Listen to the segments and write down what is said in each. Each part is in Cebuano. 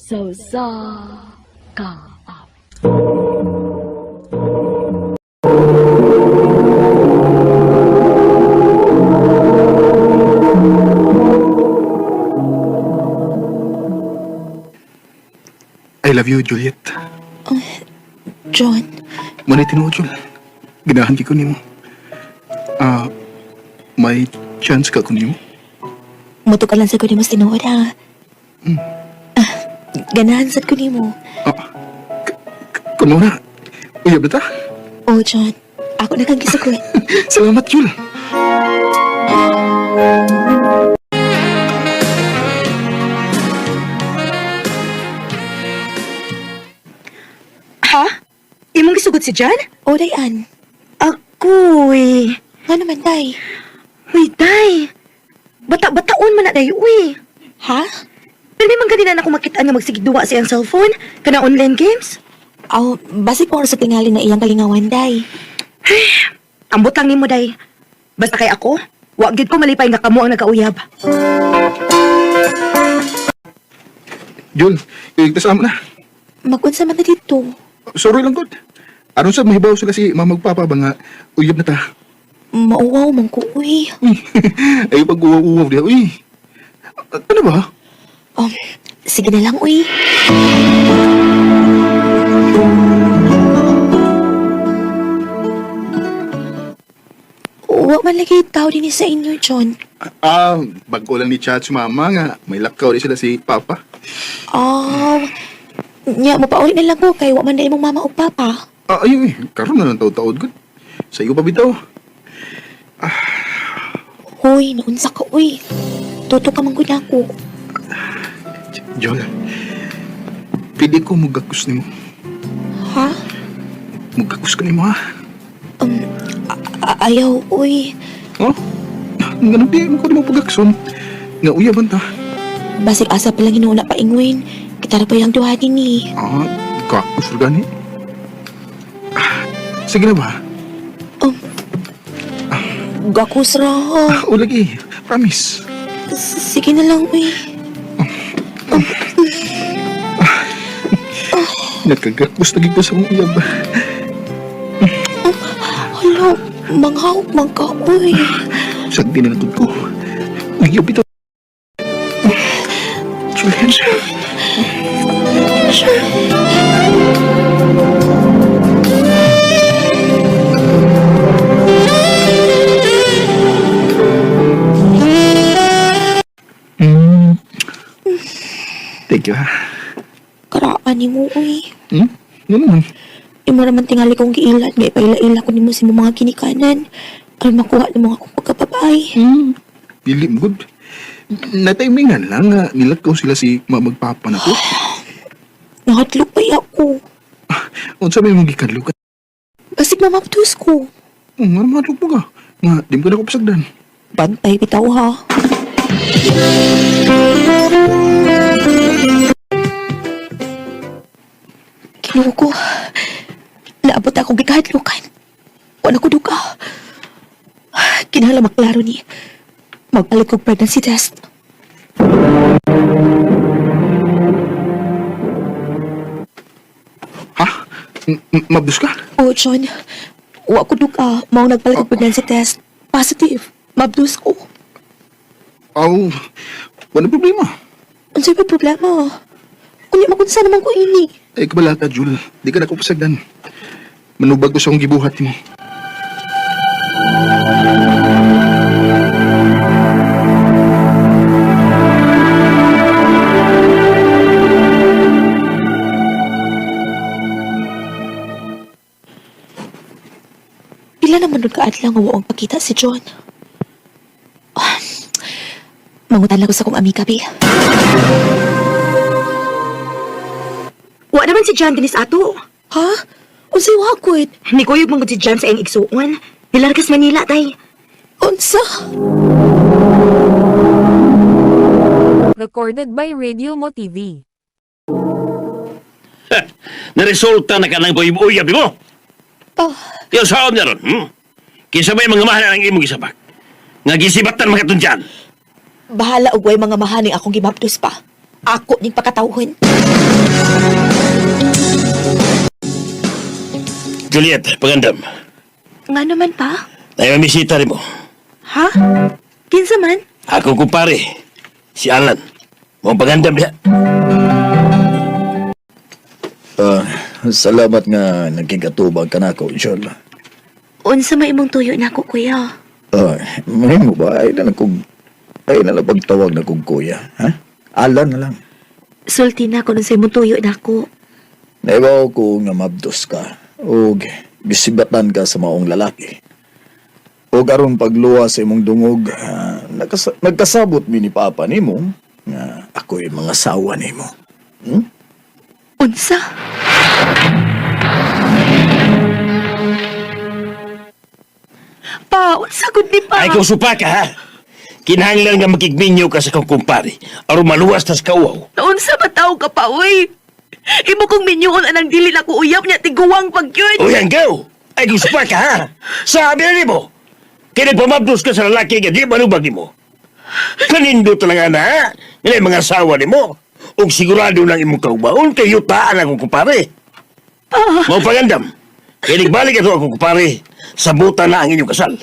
Sa usa ka awit. I love you, Juliet. John, Muna tinuod, Jul. Ganahan ko nimo. Ah, may chance ka ko nimo? mutukalan sa ko nimo sa tinuod ha. Ah, ganahan sad ko nimo. Ah, kuno na. Uyab na ta. Oh, John, ako na kang gisugot. Salamat, Jul. Ha? Imong gisugot si John? Oh, Dayan. Ako eh. Nga naman, Day. Uy, day. Bata-bataon man na day, uy. Ha? Pero may mga ganina na ako makita nga magsigduwa sa iyang cellphone, kana online games. Aw, basig ko sa tingali na iyang kalingawan, Day. Ambot lang nimo, day. Basta kay ako, wa gyud ko malipay nga kamo ang nagauyab. Jul, iligtas amo na. Magunsa man na dito. Sorry lang, God. Aron sa mahibaw sila si mama ug papa ba nga uyab na ta. Mauwaw man ko, uy. Uy, ay pag uwaw-uwaw diha, uy. Ano ba? Um, sige na lang, uy. Wa man lagi tao din sa inyo, John. Ah, bago lang ni chat si mama nga may lakaw di sila si papa. Oh, nya, mapauli na lang ko kay wa man na imong mama o papa. Ah, ay, ay, karon na lang taod-taod gud. Sa iyo pa bitaw. Hoy, naunsa ka, uy. Tuto ka man gud ako. Jol, pwede ko mugakos nimo. Ha? Mugakos ka nimo ha. Um, ayaw, uy. Oh? Ganun di, mo ko nimo pagakson. Nga uyaban ta. Basig asa pa lang hinuuna pa ingwin. Kita ra pa yung duha din ni. Ah, gakos ra gani. Ah, sige na ba? Um, gakus ra. Ah, o lagi, promise. Sige na lang, uy. Nakagakos lagi ko sa mong uyab. Hala, manghawak man ka, uy. Sagdi na lang ko. Uyab ito. Julian. Mm. Thank you, ha. Karaan ni mo, uy. Hmm? Ano naman? Imo raman tingali kong giilat, nga ipaila-ila ko nimo sa imong mga ginikanan. Aron makuha nimo akong pagkababay. Hmm. Dili mo good. Natimingan lang nga nilakaw sila si mamagpapa na ko. Nahadlok pa ako. Unsa may mong gikadlok? Basig mamaptos ko. Oh, nga naman mo ka. Nga, di mo ka na ko pasagdan. Bantay bitaw ha. Kinuha ko. Naabot akong gikahadlukan. Wala ko duka. Kinahanglan maklaro ni. Magpalit kog pregnancy test. Ha? Mabdus ka? Oh, John. Wa ko duka. Mao nagpalit kog pregnancy test. Positive. Mabdus ko. Aw, wala problema. Unsay pa problema? Kunya makunsa naman ko ini. Ay, kabalata, Jul. Di ka na ko pasagdan. Manubag ko sa akong gibuhat mo. Pila naman nun kaadlaw nga waong pakita si John. Ah, mangutan lang ko sa kong amiga, be. Wa naman si John dinis ato. Ha? Unsay wakod? Nikuyog man gud si John sa iyang igsuon. Nilargas Manila, day. Unsa? Recorded by Radio Mo TV. Naresulta na ka ng uyab mo. Pa, Tiyo saon na ron, hmm? Kinsa may mga mahal ang imong gisabak? Nga gisibatan makatundyan. bahala og way mga mahaning akong gimapdos pa. Ako ning pakatawhon. Juliet, pagandam. Nga naman pa? Ay, mamisita rin mo. Ha? Kinsa man? Ako kumpare, si Alan. Mong pagandam diha. Ah, salamat nga nagkigatubag ka na ako, Jol. Unsa may imong tuyo nako, kuya? Ah, mahimo ba? Ay na lang kong, ay na lang pagtawag na kong kuya, ha? Alan na lang. Sulti na ko sa imong tuyo nako. Naibaw ko nga mabdos ka og gisibatan ka sa maong lalaki. Og aron pagluwa sa imong dungog, nagkasabot mi ni Papa nimo nga ako'y mga sawa nimo. Hmm? Unsa? Pa, unsa gud ni pa? Ay, kung supa ka, ha? Kinahanglan nga makigminyo ka sa kong kumpare. Aron maluwas tas kauaw. Unsa ba taw ka pa, uy? Imo kong minyuon anang dili na ko uyab niya tiguang pag yun. Uy, ang! Ay, kung supa ka, ha? Sabi na nimo. Kaya nagpamabdos ka sa lalaki nga di manubag nimo. Kanindo talaga na, ha? Nga mga asawa nimo. Og sigurado lang imong kaubaon kay yutaan akong kumpare. Mao pagandam. Kaya nagbalik ato akong kumpare. Sabutan na ang inyong kasal.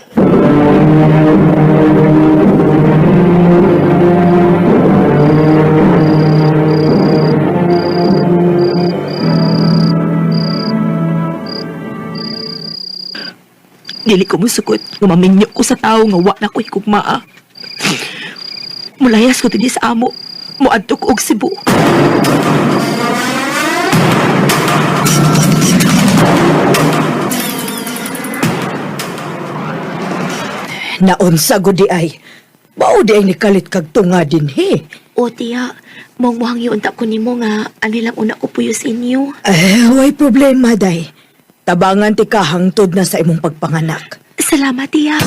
Dili ko musugot nga maminyo ko sa tawo nga wa na ko higugmaa. Mulayas ko dinhi sa amo. Muadto ko og Cebu. Naunsa gud di ay. Mao di ay nikalit kag tunga dinhi. O tiya, mong muhang unta ko nimo nga ani lang una ko puyo sa inyo. Eh, way problema day. Tabangan ti ka hangtod na sa imong pagpanganak. Salamat, tiya.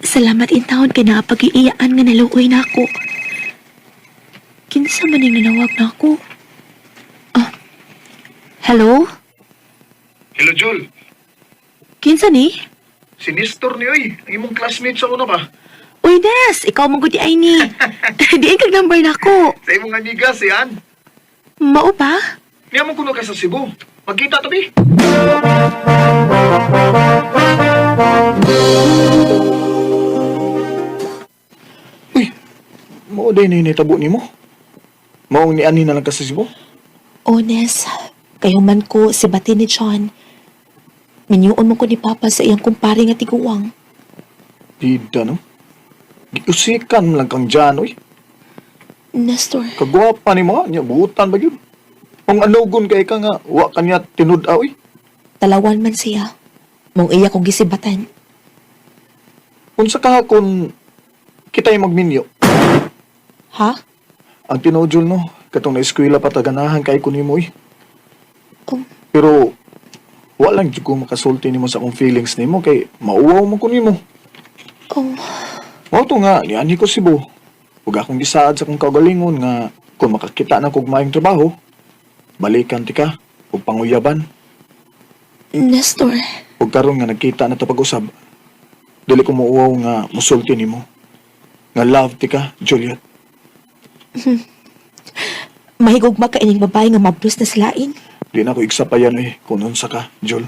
Salamat in taon kay nakapag-iiyaan nga naluoy na ako. Kinsa man ang nanawag na ako? Ah, hello? Hello, Jol. Kinsa ni? Si Nestor ni oy, ang imong classmate sa una ba? Uy, Nes! Ikaw mong gudi ay ni. Diin kag number na ako. Sa imong amiga, si Ann. Mao ba? Niya mo kuno ka sa Cebu. Magkita tabi. Uy, mao day na tabo nimo. Maong ni ani na lang ka sa Cebu. O, Nes, kayo man ko si Bati ni John. Minyuon mo ko ni Papa sa iyang kumpare nga tiguang. Bida no. Giusikan lang kang dyan, oy. Nestor, Kagwapa ni mo, nya buutan ba yun? Ang anugon kay ka nga, wa kanya tinud-a, oy. talawan man siya. Mong iya kong gisibatan. Unsa ka kung kita'y magminyo? Ha? Ang tinuod Jol, no, katong na-eskwela pa taganahan kay ko nimo, oy. Oh, Pero wa lang jud ko makasulti nimo sa akong feelings nimo kay mauwaw mo ko nimo. oh, Mao to nga nianhi ko Cebu. Ug akong gisaad sa akong kaugalingon nga kung makakita na kog maayong trabaho, balikan ti ka ug panguyaban. Nestor. Ug karon nga nagkita na ta pag-usab, dili ko muuwaw nga musulti nimo. Nga love ti ka, Juliet. Mahigugma ka ining babae nga mablos na silain. Di na ko igsapayan eh kung unsa ka, Jul.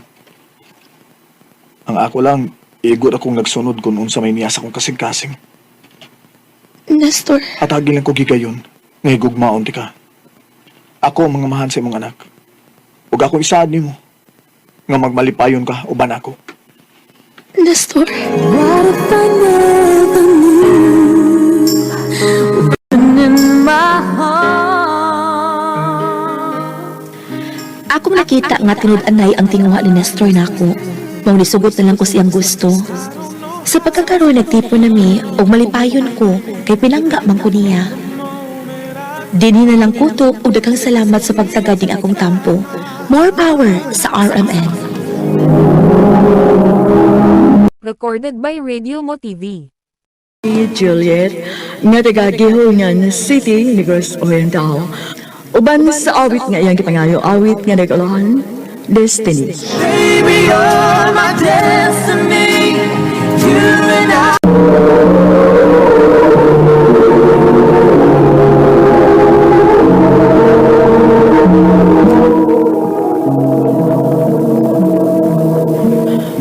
Ang ako lang, igot akong nagsunod kung unsa may niya sa akong kasing-kasing. Nestor, Hatagin lang ko gigayon, nga higugmaon ti ka. Ako ang mga mahan sa imong anak. Ug ako isaad nimo nga magmalipayon ka uban ako. Nestor. Akong nakita nga tinud-anay ang tinguha ni Nestor nako. Mao nisugot na lang ko siyang gusto. Sa pagkakaroon nagtipon nami og malipayon ko kay pinangga man ko niya. Dinhi na lang kutob og daghang salamat sa pagtagad ning akong tampo. More power sa RMN. Recorded by Radio Mo TV. Juliet, nga taga Gihongan City, Negros Oriental. Uban sa awit nga iyang gipangayo, awit nga nag-ulahan, Destiny. Baby, you're my destiny. You and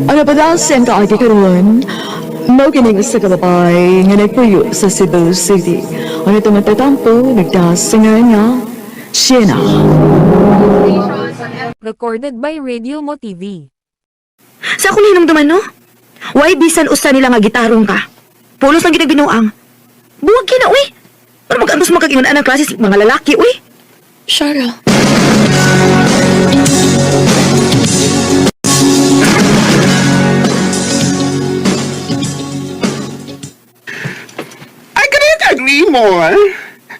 Ano pa daw siyang kaagi karon? Mao kining usa ka babae nga nagpuyo sa Cebu City. Ano itong nagtatampo, nagdas sa ngalan nga, Sienna. Recorded by Radio Mo TV. Sa akong hinumduman, no? Why bisan usa nila nga gitarong ka? Pulos lang ginagbinuang. Buwag kina, uy! Para mag-antos magkagingon ang klase sa mga lalaki, uy! Shara. I cannot agree more.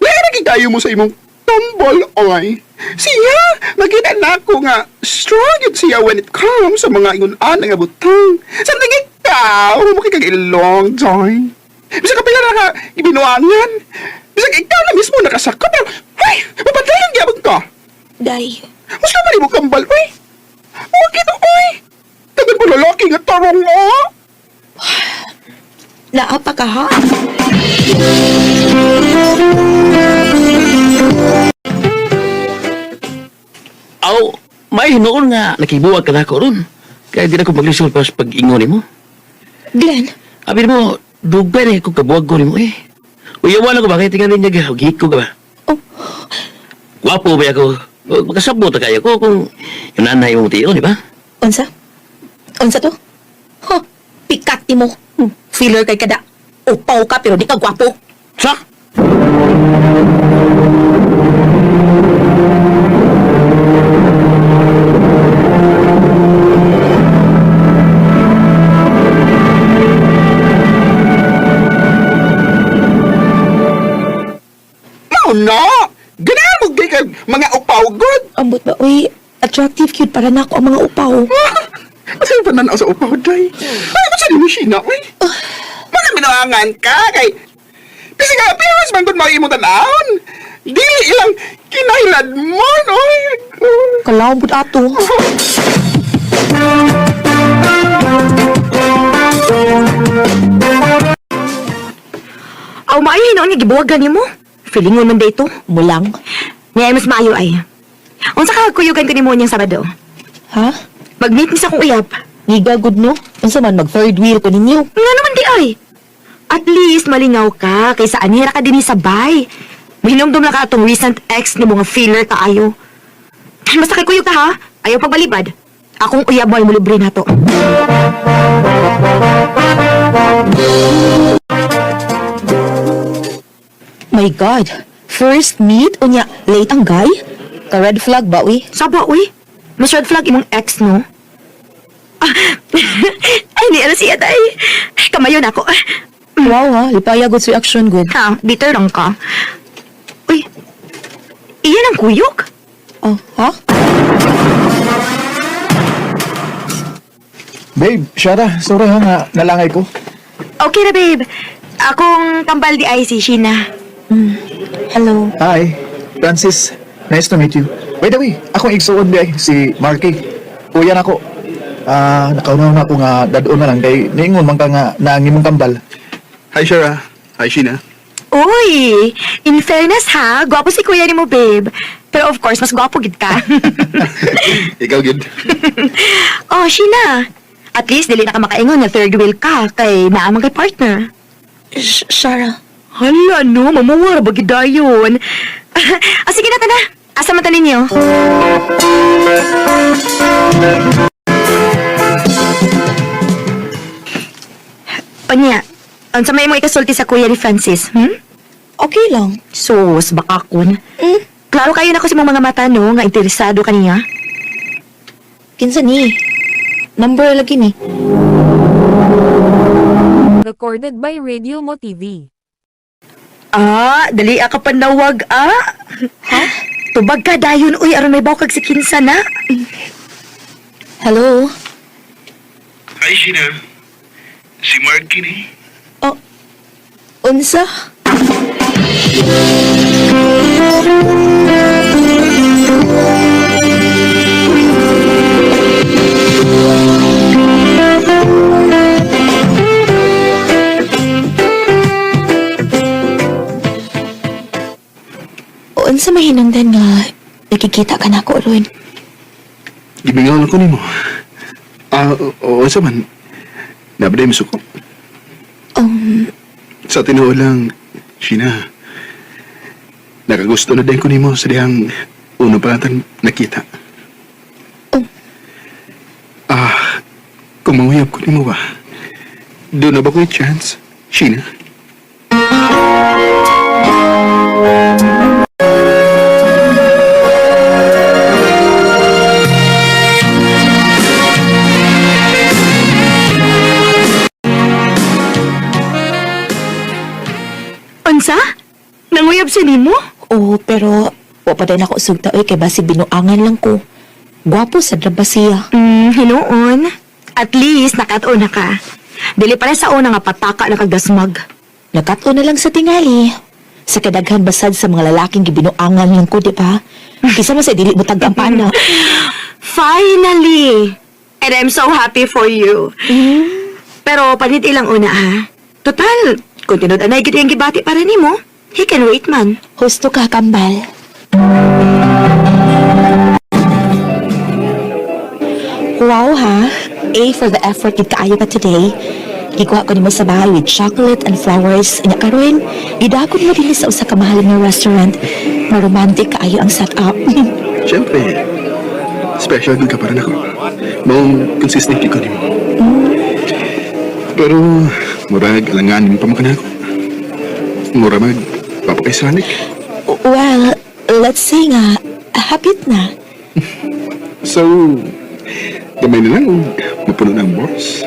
Lahi kayo mo sa imong tumble, oy. Siya, nakita na ako nga strong yun siya when it comes sa mga ingon-an nga butang. Sa tingin ikaw, makikag-ilong, Joy. Bisa ka pala naka ibinuangan. Bisa ikaw na mismo nakasakop. Pero, ay, mapatayon gyapon ka. Day. Mas ka mo kambal, oy. Huwag ito, oy. Tagal mo lalaki nga tarong, oh. Naapa ka ha? Aw, may hinuon nga nakibuwag ka na ako ron. Kaya di na ko maglisod pa sa pag-ingon nimo. Glenn, Abi mo, dugay na ko kabuwag ko nimo eh. Uyawan ako ba kaya tingnan niya gihik ko ka ba? Oh. Gwapo ba ako? Makasabot na kayo ko kung yung nanay mo tiyo, di ba? Unsa? Unsa to? Huh, pikat ni mo. Filler kay kada. Upaw ka pero di ka gwapo. Sa? Mao na! Ganahan mo gay kag mga upaw good. Ambot ba, uy, attractive cute para nako ang mga upaw. Asa pa na sa upaw, day? Ay, ba't sa mo siya, uy? Mga minuangan ka, kay... Kasi nga, appearance man gud mga imong tanawon. Dili ilang kinailad mo, oy. Kalaw bud ato. Aw, maayo hinoon nga gibuwagan nimo. Feeling mo man dito. Mulang. Ngayon mas maayo ay. Unsa ka kuyugan ko nimo niyang Sabado? Ha? Mag-meet ni sa akong uyab. Ngiga good no? Unsa man mag third wheel ko ninyo? Nga naman di ay. At least malingaw ka kaysa anira ka din sabay. Mahinumdum na ka atong recent ex ni mga feeler kaayo. Basta kay kuyog ka ha. Ayaw pagbalibad. Akong uyab mo ay mulibre na to. My God. First meet unya late ang guy? Ka red flag ba uy? Saba, uy. Mas red flag imong ex, no? Ah, ay, ni ano siya, tay. Kamayo na ako. Wow ha, lipaya good sa reaction good. Ha, bitter lang ka. Uy, iyan ang kuyog? Oh, ha? Babe, Shara, sorry ha nga nalangay ko. Okay na, babe. Akong kambal di ay si Sheena. Hello. Hi, Francis. Nice to meet you. By the way, akong igsuon di ay, si Marky. Kuya nako. Ah, nakaunaw na ako nga dadon na lang kay niingon man ka nga naang imong kambal. Hi, Shara. Hi, Sheena. Uy, in fairness ha, gwapo si kuya ni mo, babe. Pero of course, mas gwapo gid ka. Ikaw, good. Oh, Sheena. At least, dili na ka makaingon nga third wheel ka kay naamang kay partner. Shara. Hala, no, mamuwara ba gid dayon? Ah, sige na, tana. Asa man ta ninyo? Onya, unsa may imong ikasulti sa kuya ni Francis, hmm? Okay lang. Sus, baka kun. Klaro kayo na ko sa imong mga mata, no, nga interesado kaniya. Kinsa ni? Number lagi ni. Recorded by Radio Mo TV. Ah, dali ka panawag, ah. Ha? Tubag ka dayon, uy, aron may bawkag si kinsa na. Hello? Hi, Sheena. Si Mark kini. Oh, unsa? Unsa mahinungdan nga nakikita ka na ko ron? Gibingaw na ko nimo. Ah, oo, sa man. Nabaday masuko. Sa tinuod lang, Sheena, nakagusto na din ko nimo sa dihang uno pa natang nakita. Ah, kung manguyab ko nimo ba, doon na ba ko yung chance, Sheena? Unsa? Nanguyab siya nimo? Oo, pero wa pa din ako sugta oy kay basig binuangan lang ko. Gwapo sa ba siya. Hinuon. At least, nakatuon na ka. Dili pa rin sa una nga pataka na kagdasmag. Nakatuon na lang sa tingali. Sa kadaghan basad sa mga lalaking gibinuangan lang ko, di ba? Kisa man sa dili mo ang pana. Finally! And I'm so happy for you. Pero panit ilang una ha. Total, kung tinud anay gid iyang gibati para nimo, he can wait man. Husto ka, kambal. Wow ha! A for the effort gid kaayo ka today. Gikuha ko nimo sa bahay with chocolate and flowers. Nya karon, gidakon mo dinhi sa usa ka mahal nga restaurant. Ma-romantic kaayo ang setup. Siyempre, special good ka pa rin ako. Maong consistent ko nimo. Pero, murag alanganin pa man ako. Murag mag, papakaisanik. Well, let's say nga, hapit na. So, gamay na lang, mapuno na ang boss.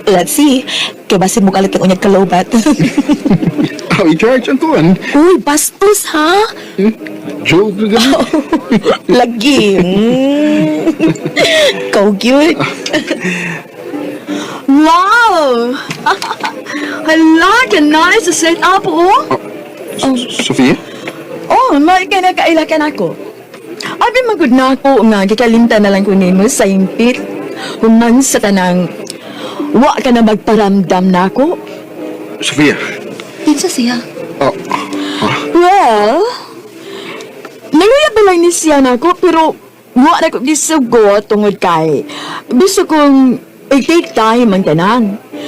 Let's see. Kay basin mo kalit ang unyag kalobat. Oh, i-charge ang kuwan. Uy, bastos ha? Joke na ganun. Lagi. Kau cute. Wow! Hala, ka nice set up, oh! Sophia? Oh, may ka nakailakan ako. Abi magud na ako nga gikalimtan na lang ko nimo sa impit. Human sa tanang wa ka na magparamdam na ako. Sophia? Kinsa siya? Oh, ah, Well, nanguyab ba lang ni siya na ako pero wa na ko gisugot tungod kay gusto kong i-take time ang tanan.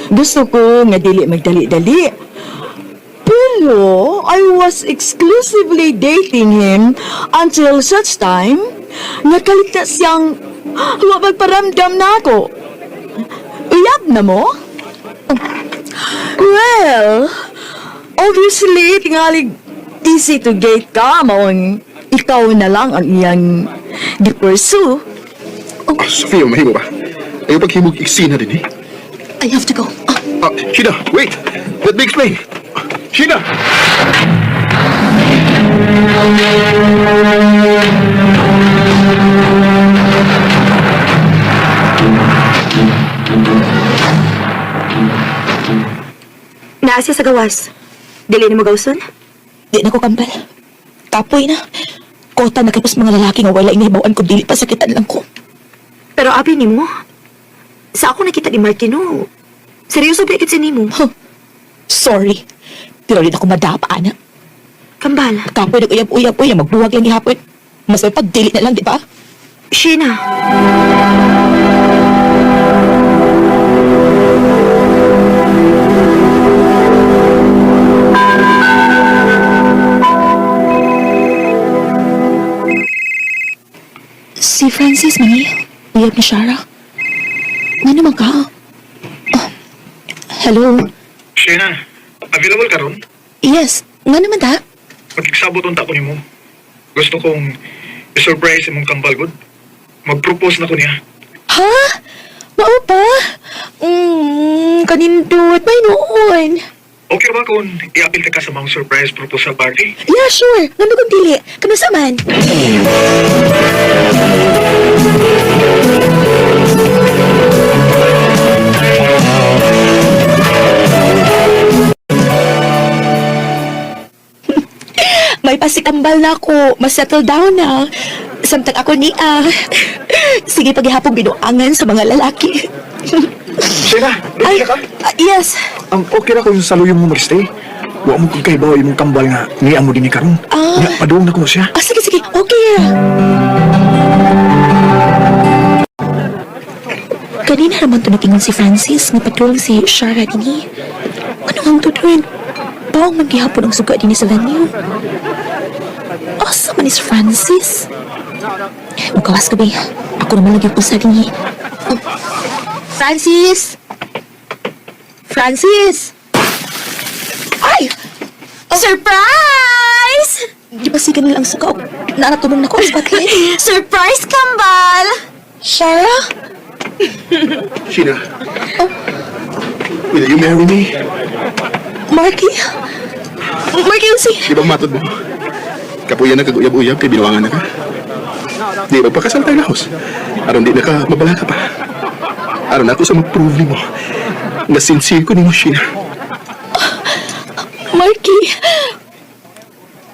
Gusto ko nga dili magdali-dali. Pero I was exclusively dating him until such time nga kaligtas siyang wa magparamdam na ako. Uyab na mo? Well, obviously, tingali easy to get ka, maong ikaw na lang ang iyang gi-pursue. ah, Sophia, mahimo ba? Ayaw paghimog iksina din eh. I have to go. Ah, Ah, Sheena, wait! Let me explain! Sheena! Naa siya sa gawas. Dili nimo gawson? Di na ko kambal. Kapoy na. Kota na kapos mga lalaki nga wala inahibawan ko dili pa sakitan lang ko. Pero abi nimo, sa ako nakita ni Martino, seryoso ba ikit si nimo? Huh. Sorry. Pero di na ko madapa, ana. Kambal, Kapoy na uyab-uyab uyab magbuwag lang gihapon. Mas may pagdili na lang, di ba? Sheena. Si Francis, mani. Uyab ni Shara. Nga naman ka? Oh, hello? Shena, available ka ron? Yes, nga naman ta? Makigsabot unta ko nimo. Gusto kong i-surprise imong kambal gud. Mag-propose na ko niya. Ha? Mao pa? Kanindot. May noon. Okay ba kung i-apil ka sa mga surprise proposal party? Yeah, sure. Nga kung dili. Kamusta man? May pasikambal na ako. Mas-settle down na. Samtang ako ni ah. Sige, paghihapong binuangan sa mga lalaki. Shena, ready Ay, na ka? ah, yes. Ang okay ra kung saluyong mo magstay. Wa mo kung kahibaw imong kambal nga niya mo dinhi karon. Ah. Nya padung na ko siya. Ah, sige, sige. Okay. Ganina naman to nag-ingon si Francis nga patulong si Shara dinhi. Ano ang tutuin? Bawang man gihapon ang suga dinhi sa venue. Asa man is Francis? Mukawas ka ba? Ako naman lagi usa dinhi. Francis! Francis! Ay! Surprise! Di ba siga nila ang suga? Naanatumong na ko ang spotlight. Surprise, kambal! Shara? Sheena. Will you marry me? Marky? Marky, unsi? Di ba matod mo? Kapuya na kag-uyab-uyab kay binuangan na ka. Di ba pakasal tayo lahos? Aron di na ka mabalaka pa. Aron ako sa ma-prove nimo nga sincere ko nimo, Sheena. Marky?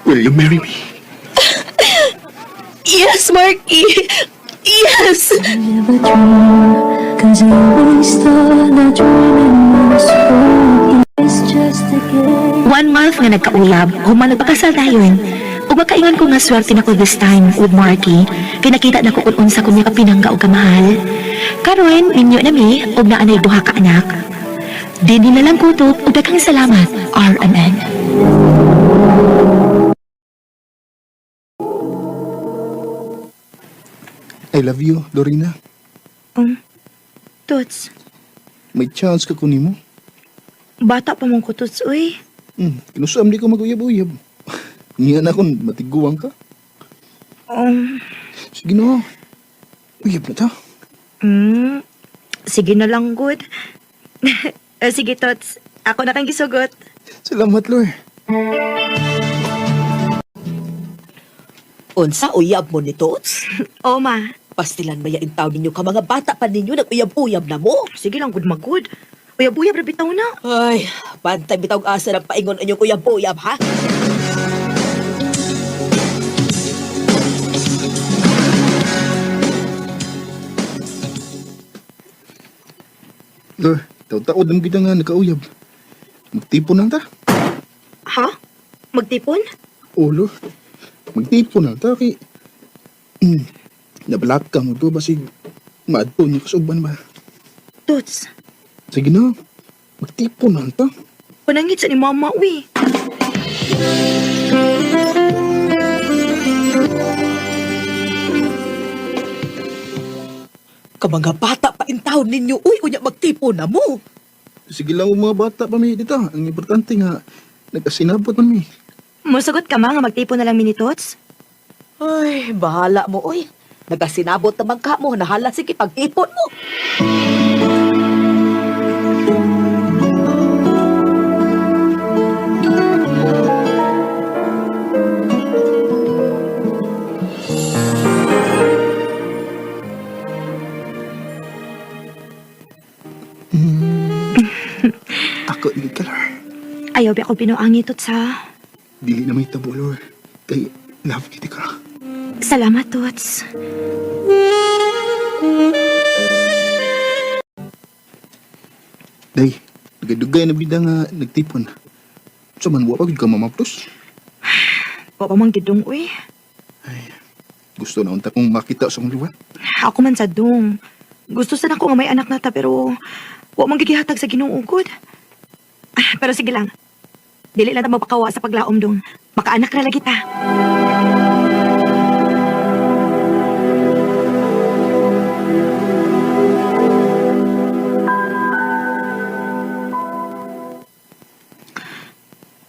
Will you marry me? Yes, Marky! Yes! One month nga nagkaulab, human nagpakasal dayon. Ug makaingon ko nga swerte nako this time with Marky, kay nakita nako kung unsa ko niya kapinangga og kamahal. Karon ninyo na mi ug naa nay duha ka anak. Dinhi na lang kutob ug daghang salamat, RMN. I love you, Lorena. Tots, May chance ka kunin mo. bata pa mong ko, Tots, uy. Kinusam di ko mag-uyab-uyab. Niya na kung matiguang ka. Sige na. Uyab na ta. Sige na lang, good. Eh, sige, Tots. Ako na kang gisugot. Salamat, Lord. Unsa uyab mo ni Tots? O, ma. Pastilan ba yain taon ninyo ka mga bata pa ninyo nag-uyab-uyab na mo? Sige lang, good magud. Uyab-uyab, rabitaw na. Ay, bantay bitaw og asa ng paingon inyong uyab-uyab ha? Lord, taod-taod ang kita nga nakauyab. Magtipon lang ta. Ha? Magtipon? Oh, Lord. Magtipon lang ta kay... Nabalak ka mo to basig maadto niya kasuban ba. Tots, Sige na. Magtipon lang ta. panangit sa ni Mama, uy. Ka mga bata pa in taon ninyo, uy, unya magtipon na mo. Sige lang mga bata pa mi dito. Ang importante nga nagkasinabot man mi. Musagot ka ma nga magtipon na lang mi ni Tots? Ay, bahala mo, uy. Nagasinabot naman ka mo, nahala sige pag-ipon mo. Ako ni ka, Lord. Ayaw ba ako pinuangi, Tots, ha? Dili na may tabo, Lord. Kay love kita ka. Salamat, Tots. Day, dugay-dugay na bida nga nagtipon. Sa man wa pa gud ka mamaptos. Wa pa man gidong, uy. Gusto na unta kong makita sa akong liwat. Ako man sa dong. Gusto sana ko nga may anak na ta, pero wa man gigihatag sa Ginoo gud. Ah, pero sige lang. Dili lang ta mapakawa sa paglaom dong. Makaanak na lagi ta.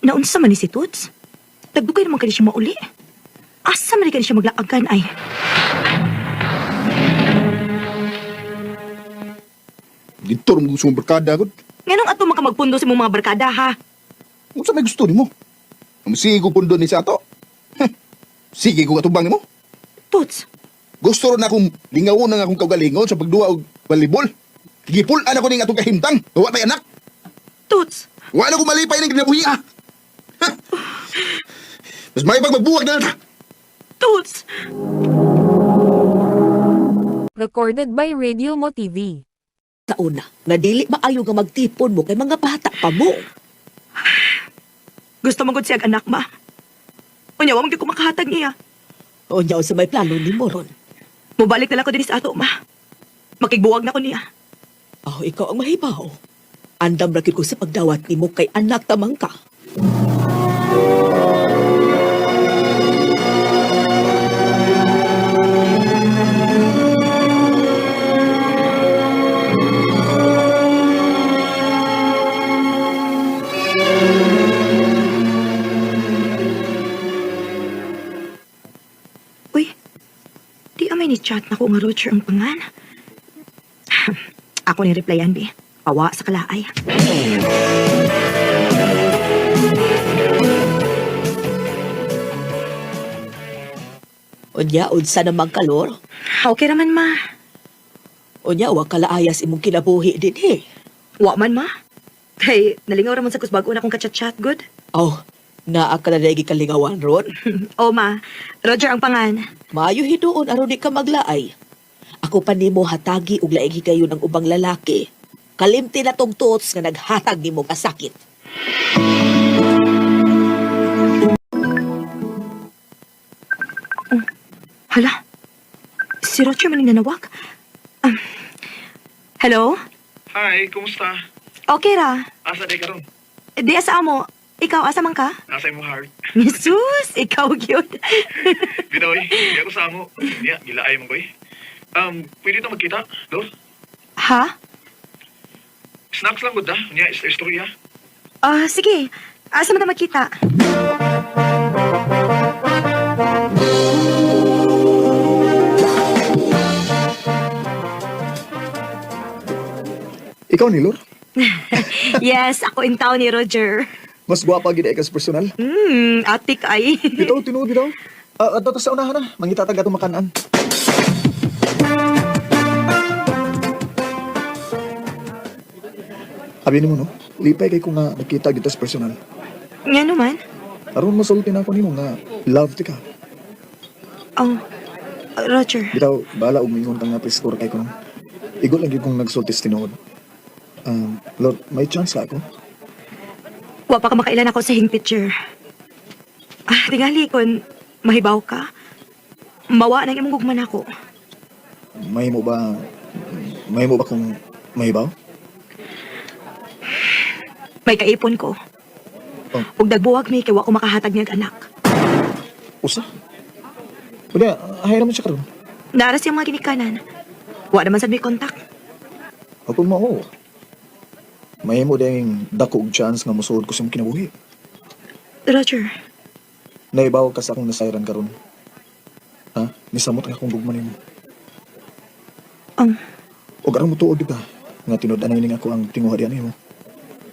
Naunsa man ni si Toots? Tagdugay naman kani siya mauli. Asa man kani siya maglaagan ay? Dito rin gusto mong barkada gud. Nganong ato makamagpundo sa imong mga barkada ha? Unsa may gusto nimo? Sige ko pundo ni sa ato. Heh, sige ko katubang nimo. Toots, Gusto ron akong lingawon ang akong kaugalingon sa pagduwa og volleyball. Gipul-an ako ning atong kahimtang. Wa tay anak. Toots, Wa na ko malipay ning kinabuhi ah. Heh. Mas may pagmabuwag na lang ta. Toots! Recorded by Radio Mo TV. Sa una, nga dili maayo nga magtipon mo kay mga bata pa mo. Gusto mo gud siyag anak ma. Unya wa man gyud ko makahatag niya. Unya sa may plano nimo ron. Mobalik na lang ko dinhi sa ato ma. Makigbuwag na ko niya. Oh, ikaw ang mahibaw. Andam ra gyud ko sa pagdawat nimo kay anak tamang ka. Uy, di amay ni chat na ko nga Roger ang pangan. Ako ni replyan, bi. Pawa sa kalaay. Unya, unsa namang kalor? Okay raman, ma. Unya, wa kalaayas imong kinabuhi din eh. Wa man, ma. Kay, nalingaw raman sa kusbago na akong kachat-chat, good? Oh, naa ka na lagi kalingawan ron. O, ma. Roger ang pangan. Maayo hinuon aron di ka maglaay. Ako pa nimo hatagi og laing higayon ang ubang lalaki. Kalimti na tong tuots nga naghatag nimo kasakit. Hala, si Roger maning nanawag. Hello? Hi, kumusta? Okay ra. Asa day karon? Di asa mo. Ikaw, asa man ka? Nasa imong heart. Jesus, ikaw gyud. Binoy, di ako sa amo. Niya, gilaay mo koy. Pwede ta magkita, Lor? Ha? Snacks lang gud ah. Niya, istorya. Ah, sige. Asa man ta magkita? Ikaw ni Lor? Yes, ako in town ni Roger. Mas gwapa gid ay ka sa personal. Atik ay. Bitaw, tinuod bitaw. Ah, adto ta sa unahan na. Mangita tag atong makanan. Abi nimo no, lipay kay ko nga nakita gyud ta sa personal. Nga naman. Aron masulti na ako nimo nga love ti ka. Oh, Roger. Bitaw, bala og mingon ka nga preskor kay ko no. Igo lang gyud kong nagsulti sa tinuod. Lord, may chance ka ako. Wa pa ka makailan ako sa hingpit, sir. Ah, tingali kon mahibaw ka. Mawa nang imong gugman ako. May mo ba may mo ba kung mahibaw? May kaipon ko. Oh. Ug nagbuwag mi kay wa ko makahatag niyag anak. Usa? Unya, hay naman siya karon. Naara siyang mga ginikanan. Wa naman sad may kontak. Ako mao. Mahimo ding dako og chance nga mosuod ko sa imong kinabuhi. Roger, Naibaw ka sa akong nasayran karon. Ha? Nisamot nga akong gugma nimo. ang Og aron motuod ka nga tinud-anay ning ako ang tinguha diyan nimo.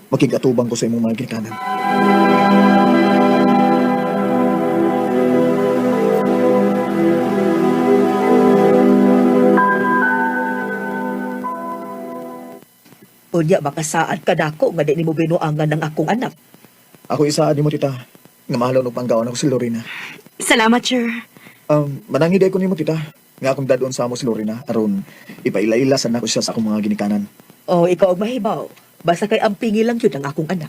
Makig-atubang ko sa imong mga ginikanan. Unya, makasaad ka nako nga di nimo binuangan ng akong anak. Ako isaad nimo tita nga mahalon og panggaon ako si Lorena. salamat, sir. Manangid ko nimo tita nga akong dadon sa amo si Lorena aron ipaila-ila sa nako siya sa akong mga ginikanan. Oh, ikaw ang mahibaw. Basta kay ang pingi lang yun ang akong anak.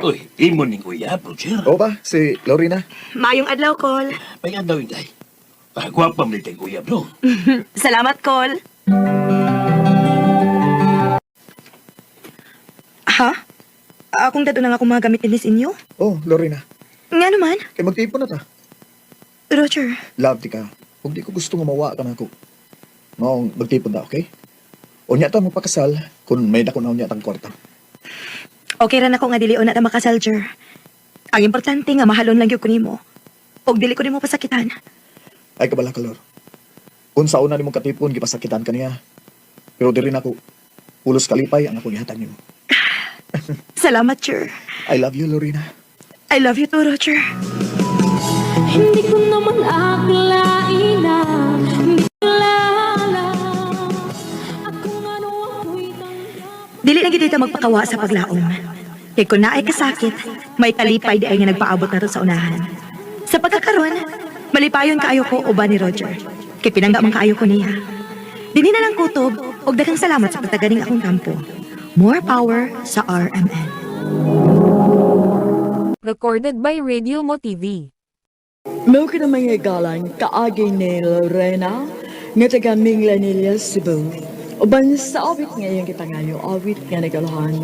Uy, imo ning uyab, Roger. Oo ba si Lorena? Maayong adlaw, Col. May daw inday. Ah, gwapa man itong uyab, no? Salamat, Col. Ha? Akong dadon ang akong mga gamit ni inyo? Oh, Lorena. Nga naman, Kay magtipon na ta. Roger. Love ti ka. Ug di ko gusto nga mawa ka nako. Maong magtipon ta, okay? Unya ta magpakasal kung may dako na unya tang kwarta. Okay ra nako nga dili na ta makasal, Jer. Ang importante nga mahalon lang gyud ko nimo. Og dili ko nimo pasakitan. Ay kabala ka, Lor. Kung sa una nimo katipon gipasakitan ka niya. Pero diri nako pulos kalipay ang akong gihatag nimo. Salamat, Jer. I love you, Lorena. I love you too, Roger. Hindi ko naman akalain na hindi ko alam At kung ano ako'y tanggap Dili lang gyud ta magpakawa sa paglaom. Kay kun naay kasakit, may kalipay di ay nga nagpaabot nato sa unahan. Sa pagkakaron, malipayon kaayo ko uban ni Roger. Kay pinangga man kaayo ko niya. Dinhi na lang kutob og daghang salamat sa pagtaganing akong kampo. More power sa RMN. Recorded by Radio Mo TV. Mao ka na mga galang kaagi ni Lorena nga taga Minglanilla, Cebu. Uban sa awit ngayong gipangayo, awit nga nagalahan,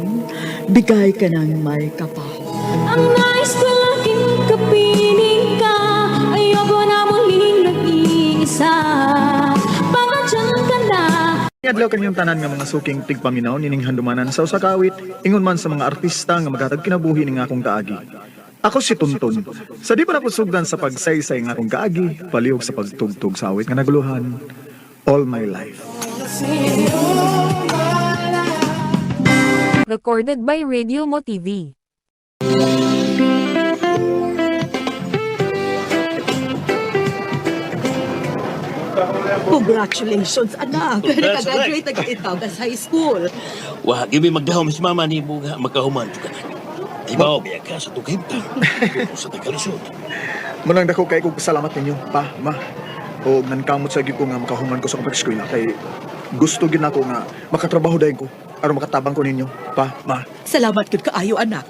bigay ka ng may kapal. Ang nais ko laging kapiling ka, ayoko na muling nag-iisa. Pangadyan ka na. Adlaw kanyang tanan nga mga suking tigpaminaw nining handumanan sa usa ka awit, ingon man sa mga artista nga maghatag kinabuhi ning akong kaagi. Ako si Tunton. Sa di pa nako sugdan sa pagsaysay ng akong kaagi, palihog sa pagtugtog sa awit nga naguluhan all my life. Recorded by Radio Mo TV. Congratulations, anak. Congrats, Nakagraduate na ikaw sa high school. Wa, gibi magdahom si mama ni mo nga makahuman ka na. Ibaw, biya ka sa tughimtang. Sa tagalisod. Munang dako kay kog salamat ninyo, pa, ma. O nankamot sa gyud ko nga makahuman ko sa akong pag-eskwela kay gusto gyud nako nga makatrabaho dayon ko aron makatabang ko ninyo, pa, ma. Salamat gud kaayo, anak.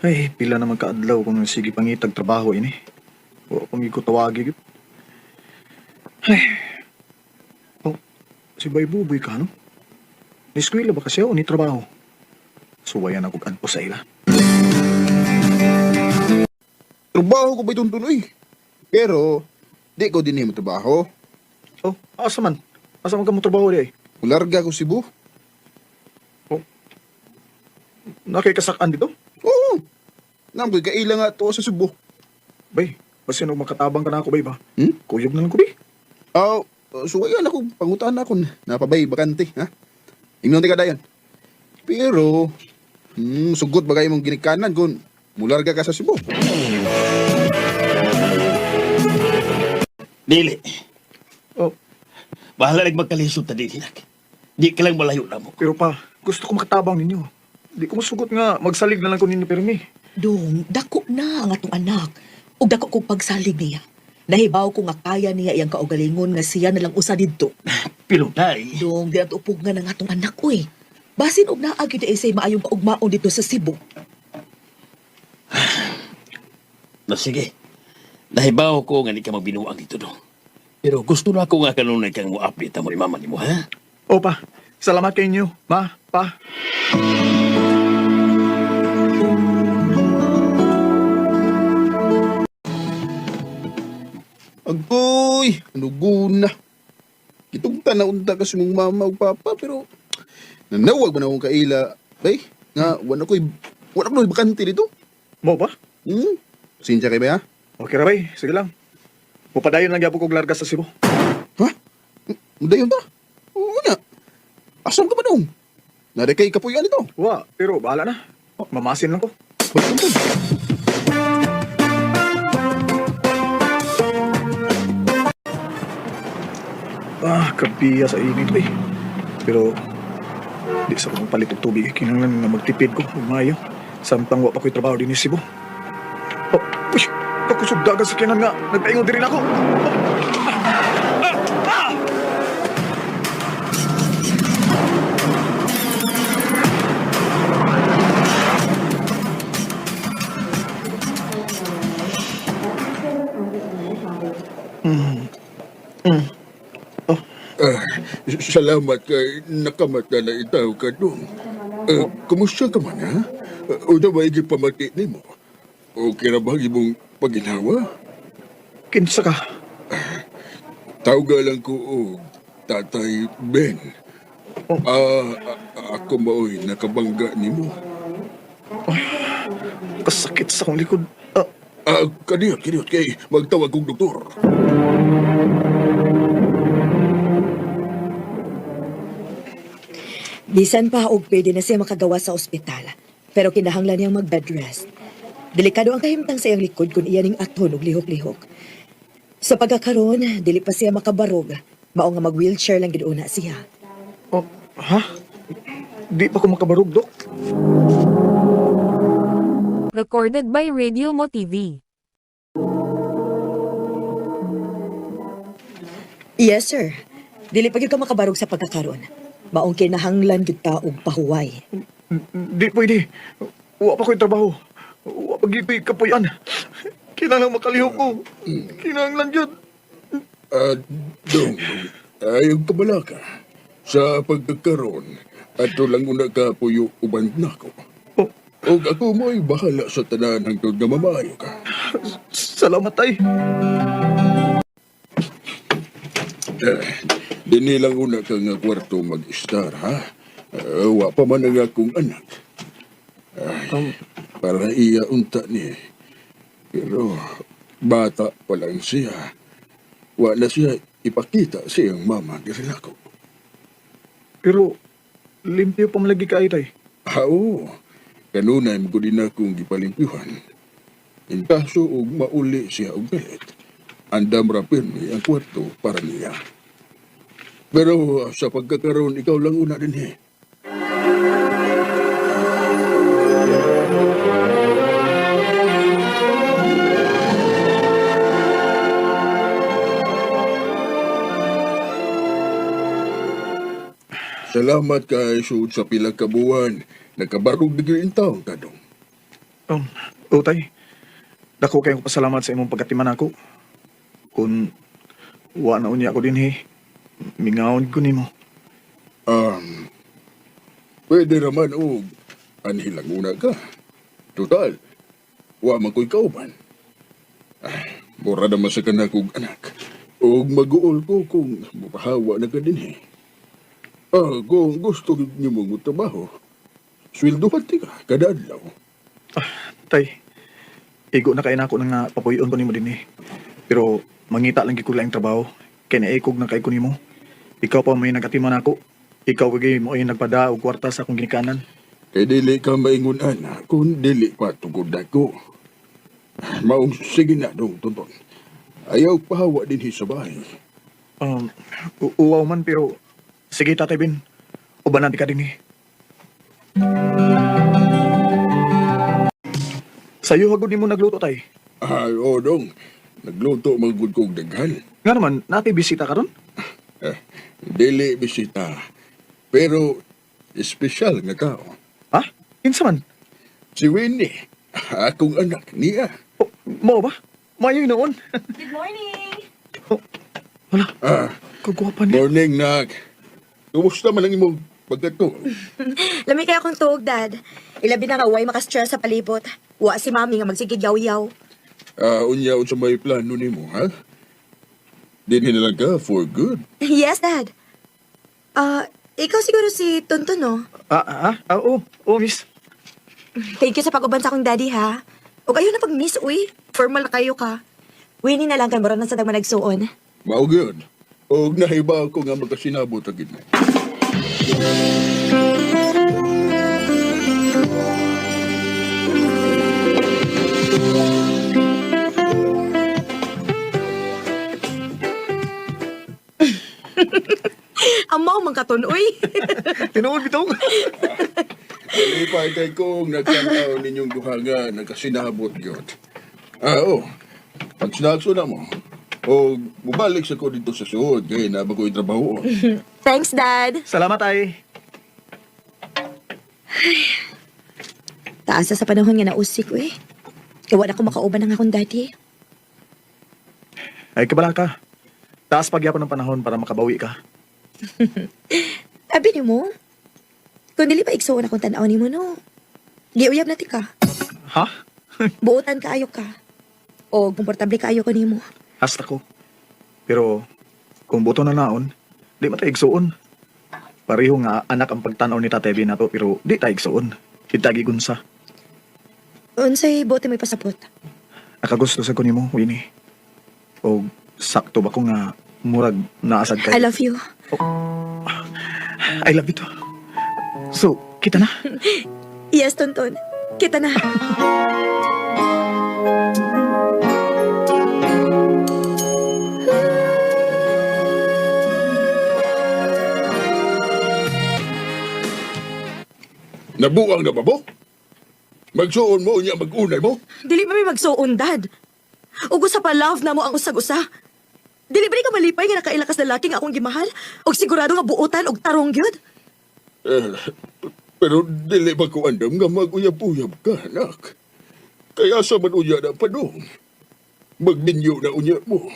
Ay, pila na magkaadlaw kung sige pangitag trabaho ini. Wa ko ko tawagi gyud. Ay. Oh, si Bay Buboy ka, no? Ni eskwela ba kasi o ni trabaho? Suwayan ako kanpo sa ila. Trabaho ko ba itong tunoy? Pero, di ko din mo trabaho. Oh, asa man? Asa man ka mo trabaho di ay? Mularga ko Cebu. Nakikasakan dito? Oo. Namkoy kaila nga to sa Cebu. Bay, basin og makatabang ka na ako, bay ba? Hmm? Kuyog na lang ko, bay. Oh, suwayan ako, pangutan ako. Napabay, bakante, ha? Ingnon ka dayon. Pero, sugot ba kayo mong ginikanan kung mularga ka sa Cebu? Dili. Oh, Bahala lang magkalisod ta dili nak. Di ka lang malayo na mo. pero pa, gusto ko makatabang ninyo. Di ko masugot nga, magsalig na lang ko ninyo pirmi. Dong, dako na ang atong anak. Ug dako kog pagsalig niya. Nahibaw ko nga kaya niya iyang kaugalingon nga siya na lang usa didto. Pero tay, Dong, di nato upog nga ng atong anak oy. Basin og naa gyud ay say maayong kaugmaon dito sa Cebu. na sige. Nahibaw ko nga di ka magbinuang dito do. Pero gusto na ako nga kanunay kang mo-update mo ni mama nimo, ha? O pa, salamat kay inyo, ma, pa. Agoy, ano guna? Kitugta na unta ka sa mong mama ug papa pero nanawag ba na akong kaila? Bay, nga wala ko'y wala ko'y bakante dito. Mo ba? Sinsya kay ba ha? Okay ra bay, sige lang. Mupadayon lang gyapon kog larga sa Cebu. Ha? Mudayon ta? Oo na. Asam ka ba dong? Nari kay kapuyan ito. Wa, pero bahala na. Oh, mamasin lang ko. Pagtuntun. Ah, kabiya sa init eh. Pero di sa kong palit og tubig. Kinahanglan nga magtipid ko ug maayo. Samtang wa pa ko'y trabaho dinhi sa Cebu. Oh, uy, pakusog dagan sa kinan nga. Nagpaingon diri nako. Ah, salamat kay nakamata na itaw ka dong. Kumusta ka man, ha? O na ba pamati nimo? Okay ra ba ang imong paginhawa? Kinsa ka? Tawga lang ko og Tatay Ben. Ah, ako maoy nakabangga nimo. Kasakit sa akong likod. Ah, Ah, kaniyot, kaniyot kay magtawag kong doktor. Bisan pa og pwede na siya makagawa sa ospital. Pero kinahanglan niyang mag-bed rest. Delikado ang kahimtang sa iyang likod kung iya ning aton og lihok-lihok. Sa pagkakaroon, dili pa siya makabarog. Mao nga mag-wheelchair lang gid una siya. oh, ha? Di pa ko makabarog, Dok. Recorded by Radio Mo TV. Yes, sir. Dili pa gyud ka makabarog sa pagkakaron. Maong kinahanglan gyud ka og pahuway. Di pwede. Wa pa ko'y trabaho. Wa pa gyud ko'y kapuyan. Kinahanglan makalihok ko. Kinahanglan gyud. Ah, dong, ayaw kabalaka. Sa pagkakaroon, ato lang una ka puyo uban nako. Oh, Og ako mo'y bahala sa tanan hangtod nga mamayo ka. salamat tay. Eh, dinhi lang una ka nga kwarto mag-istar, ha? Eh, wa pa man ang akong anak. Ay, para iya unta ni. Pero bata pa lang siya. Wa na siya ipakita sa iyang mama diri nako. Pero limpyo pa man lagi kaayo tay. Ah, oo. Kanunay mo din akong gipalimpyuhan. In kaso og mauli siya og galit, andam ra pirmi ang kwarto para niya. Pero sa pagkakaroon, ikaw lang una din eh. Salamat kay sud sa pila ka buwan. Nakabarog bigil in taon ka dong. Oh, tay. Dako kayong pasalamat sa imong pagkatiman ako. Kung wa na unya ako dinhi, mingawon ko nimo. Um, pwede raman og anhilang una ka. Total, wa man ko'y kauban. Ay, mura naman sa kanak og anak. Og mag-uol ko kung mapahawa na ka din eh. Ah, kung gusto niyo mong trabaho, sweldohan ti ka kada adlaw. Ah, tay. Igo na kay nako na nga papuyon ko nimo dinhi. Pero mangita lang gid ko laing trabaho. Kay naikog na kay ko nimo. Ikaw pa may nagatiman ako. Ikaw kay mo ay nagpada og kwarta sa akong ginikanan. Kay dili ka maingon ana kung dili pa tugod ako. Maong sige na dong tonton. Ayaw pahawa dinhi sa bahay. Uwaw man pero sige Tatay Bin. Ubanan ti ka dinhi. Sayo hagod nimo nagluto tay. Ay, oo dong. Nagluto magud kog daghan. Nga naman, natay bisita karon? Eh, dili bisita. Pero espesyal nga tao. Ha? Kinsa man? Si Winnie, akong anak niya. Oh, mao ba? Mayo noon. Good morning! Oh, wala, Ah, kagwapa niya. morning, nak. Kumusta man ang imong pagkatuo? Lami kaya akong tuog, Dad. Ilabi na nga uway makastress sa palibot. Wa si Mami nga magsigig yaw-yaw. Ah, unya unsa may plano nimo, ha? Dinhi na lang ka for good. Yes, Dad. Ah, ikaw siguro si Tonton, no? Ah, ah, ah, oo, oo, miss. Thank you sa pag-uban sa akong daddy, ha? O kayo na pag-miss, uy. Formal na kayo ka. Winnie na lang kay mura na sa dagman nagsuon. Mao gyud. Og nahiba ako nga magkasinabot agad mo. Amaw man katon, uy. Tinuod bitaw. Malipay kay kong nagtanaw ninyong duha nga nagkasinabot gyud. Ah, oo. Pag na mo, o mubalik sa ko dito sa suod kay na bagoy trabaho. Thanks, Dad. Salamat ay. Taas sa panahon nga nausik, uy. Kaya wala ko makauban ang akong daddy. Ay kabala ka. Taas pagyapon ng panahon para makabawi ka. Abi ni mo, kung dili pa igsuon akong tan-aw nimo no. Giuyab na ti ka. Ha? Buotan kaayo ka. O komportable kaayo ko nimo. Hasta ko. Pero kung buto na naon, di man tayo igsuon. Pareho nga anak ang pagtanaw ni Tatay Ben nato pero di tayo igsuon. Itagi gunsa. Unsay bote may pasabot? Nakagusto sa ko nimo, Winnie. O sakto ba ko nga murag naasad kay. I love you. I love you too. So, kita na. Yes, Tonton. Kita na. Nabuang na ba mo? Magsuon mo unya mag-unay mo? Dili pa mi magsuon, Dad. Ug usa pa love na mo ang usag-usa. Dili ba ka malipay nga nakaila ka sa lalaki nga akong gimahal? Og sigurado nga buotan og tarong gyud? Eh, pero dili ba ko andam nga mag-uyab-uyab ka, anak? Kaya sa man unya na padong. Magbinyo na unya mo.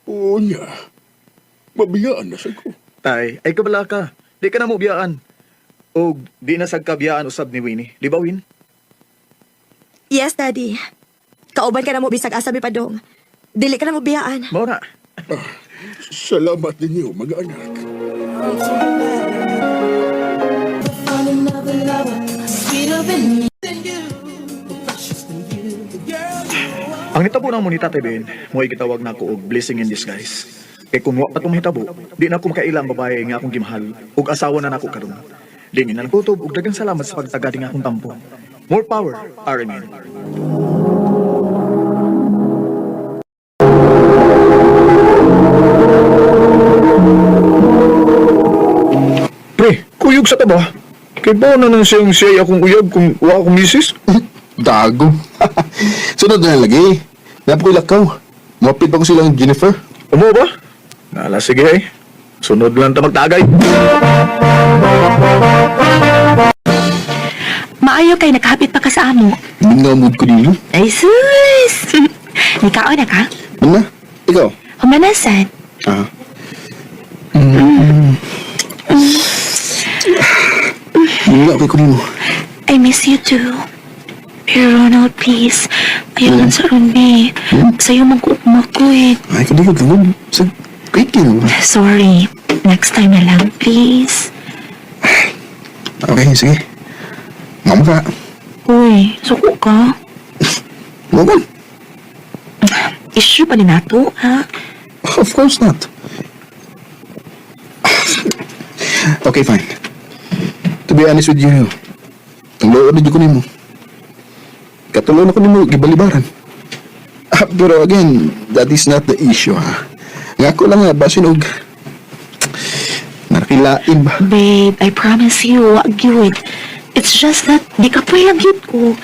Unya. Mabiyaan na sa ko. Tay, ay kabala ka. Di ka na mo biyaan. Og di na sagkabiyaan usab ni Winnie. Di ba, Win? Yes, Daddy. Kauban ka na mo bisag asa mi padong. Dili ka na mo biyaan. Mao na. Salamat ninyo, mga anak. Ang nitabo ng mo ni Tatay Ben, mo'y gitawag na ako og blessing in disguise. Kay kung wa pa itong mahitabo, di na ako makaila ang babae nga akong gimahal ug asawa na nako karon. Lingin na kutob ug daghang salamat sa pagtaga nga akong tampo. More power, RMN. Pre, kuyog sa taba. Kay ba na nang siyang siya'y akong uyab kung wa akong misis? Dago. Sunod na lang lagi. Napakoy lakaw. Mapit pa ko silang Jennifer. Umo ba? Nala, sige eh. Sunod lang ta magtagay. Maayo kay nakahapit pa ka sa amo. Minamod ko dito. Ay sus! Nikaon na ka? Ano na? Ikaw? Humanasan. Ah. Mm. Nga ko nimo. I miss you too. Pero Ronald, please. Ayaw lang sa runbi. Sa'yo magkuugma ko eh. Ay, kadi ko gawin. Sa kay ba? Sorry. Next time na lang, please. Okay, sige. Ngamo ka. Uy, suko ka. Ngamo. Issue pa ni nato, ha? Of course not. Okay, fine. To be honest with you, ang loob na ko nimo. Katulon ako nimo gibalibaran. Ah, pero again, that is not the issue, ha. Nga ako lang nga, basin og narakilain ba? Babe, I promise you, wag yun. It's just that, di ka pa lang yun ko.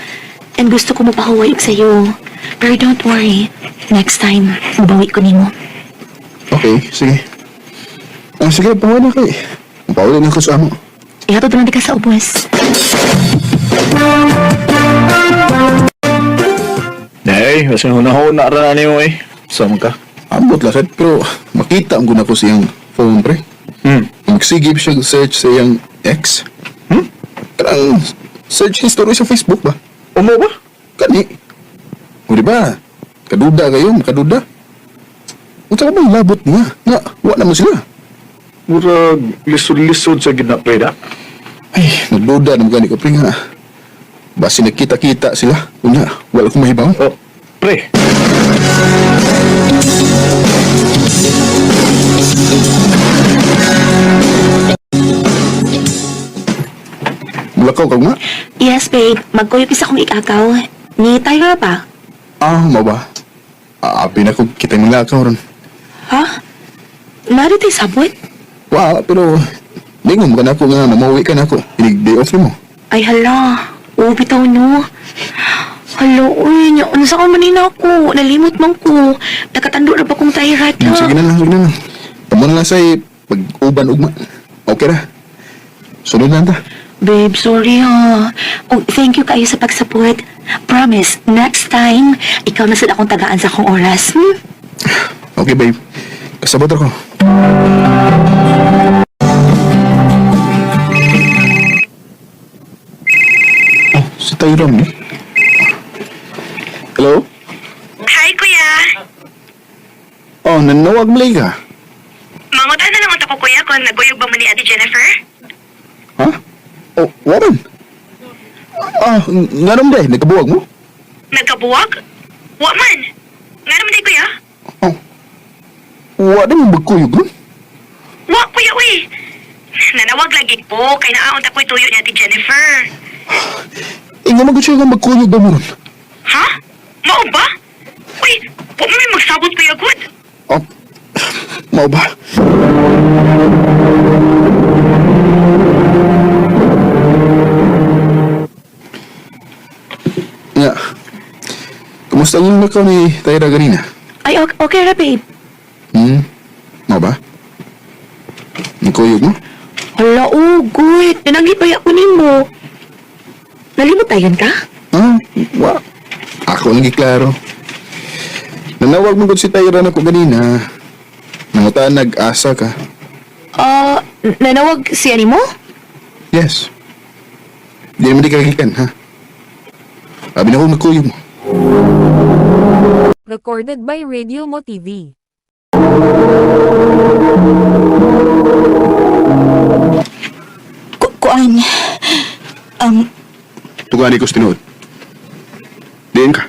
And gusto ko mapahuway sa'yo. Pero don't worry. Next time, mabawi ko nimo. Okay, sige. Ah, sige, pahuwi na kay. Pahuwi na ako sa amo. Ihatod na di ka sa ubos. Nay, basta hunahuna ra na nimo eh. Sama ka. Ambot lang, sad, pero makita ang guna ko siyang phone, pre. Magsigib siya search sa iyang ex. Hmm? Kanang search history sa Facebook ba? Umo ba? Kani. O di ba? Kaduda kayo, makaduda. Unsa ka bang labot niya? Nga, wa naman sila. Murag lisod-lisod sa gina pre da. Ay, nagduda naman gani ko pre nga. Basi nagkita-kita sila. Unya, wala akong mahibaw. Oh, pre. Mulakaw kag ma? Yes, babe. Magkuyog isa kong ikakaw. Ni Tyra pa. Ah, mao ba? Aapi na ko kita yung mulakaw ron. Ha? Nari tayo sabot? Wa, pero lingon ka na ako nga mamauwi ka na ako. Inig day off mo. Ay, hala. Oo, bitaw no. Hala, uy. Nya, unsa ka manina ako? Nalimot man ko. Nakatando na ba kong Tyra ta? Sige na lang, sige na lang. Tamo na lang sa pag-uban ugma. Okay ra. Sunod na ta. Babe, sorry ha. Oh, thank you kayo sa pag-support. Promise, next time, ikaw na sad akong tagaan sa akong oras. Hmm? Okay, babe. Kasabot ako. Oh, si Tyron ni. Hello? Hi, kuya. Oh, nanawag malay ka. Mangutan na lang ako, kuya, kung naguyog ba mo ni Ate Jennifer? Ha? Oh, waman. Ah, nga naman day, nagkabuwag mo? Nagkabuwag? Wa man. Nga naman day, kuya. Oh. Wa na mo magkuyog nun? Wa, kuya, uy. Nanawag lagi ko, kay naaon ta ko'y tuyo ni Ate Jennifer. Eh, nga magod siya nga magkuyog ba mo ron? Ha? Mao ba? Uy, wa man may magsabot, kuya, good. Oh, mao ba? Nga, kumusta ang lakaw ni Tyra ganina? Ay, okay, okay ra, babe. Mao ba? Nagkuyog mo? Hala, ugoy. Tinanggi pa ako nimo. Nalimutayan ka? Ah, wa. Ako lang giklaro. Nanawag mo gud si Tyra na ko ganina. Nangutaan nag-asa ka. Ah, nanawag siya nimo? Yes. Di naman di kagikan, ha? Abi na ko nagkuyog mo. Recorded by Radio Mo TV. Kuan, Tugani ko sa tinuod. Diin ka.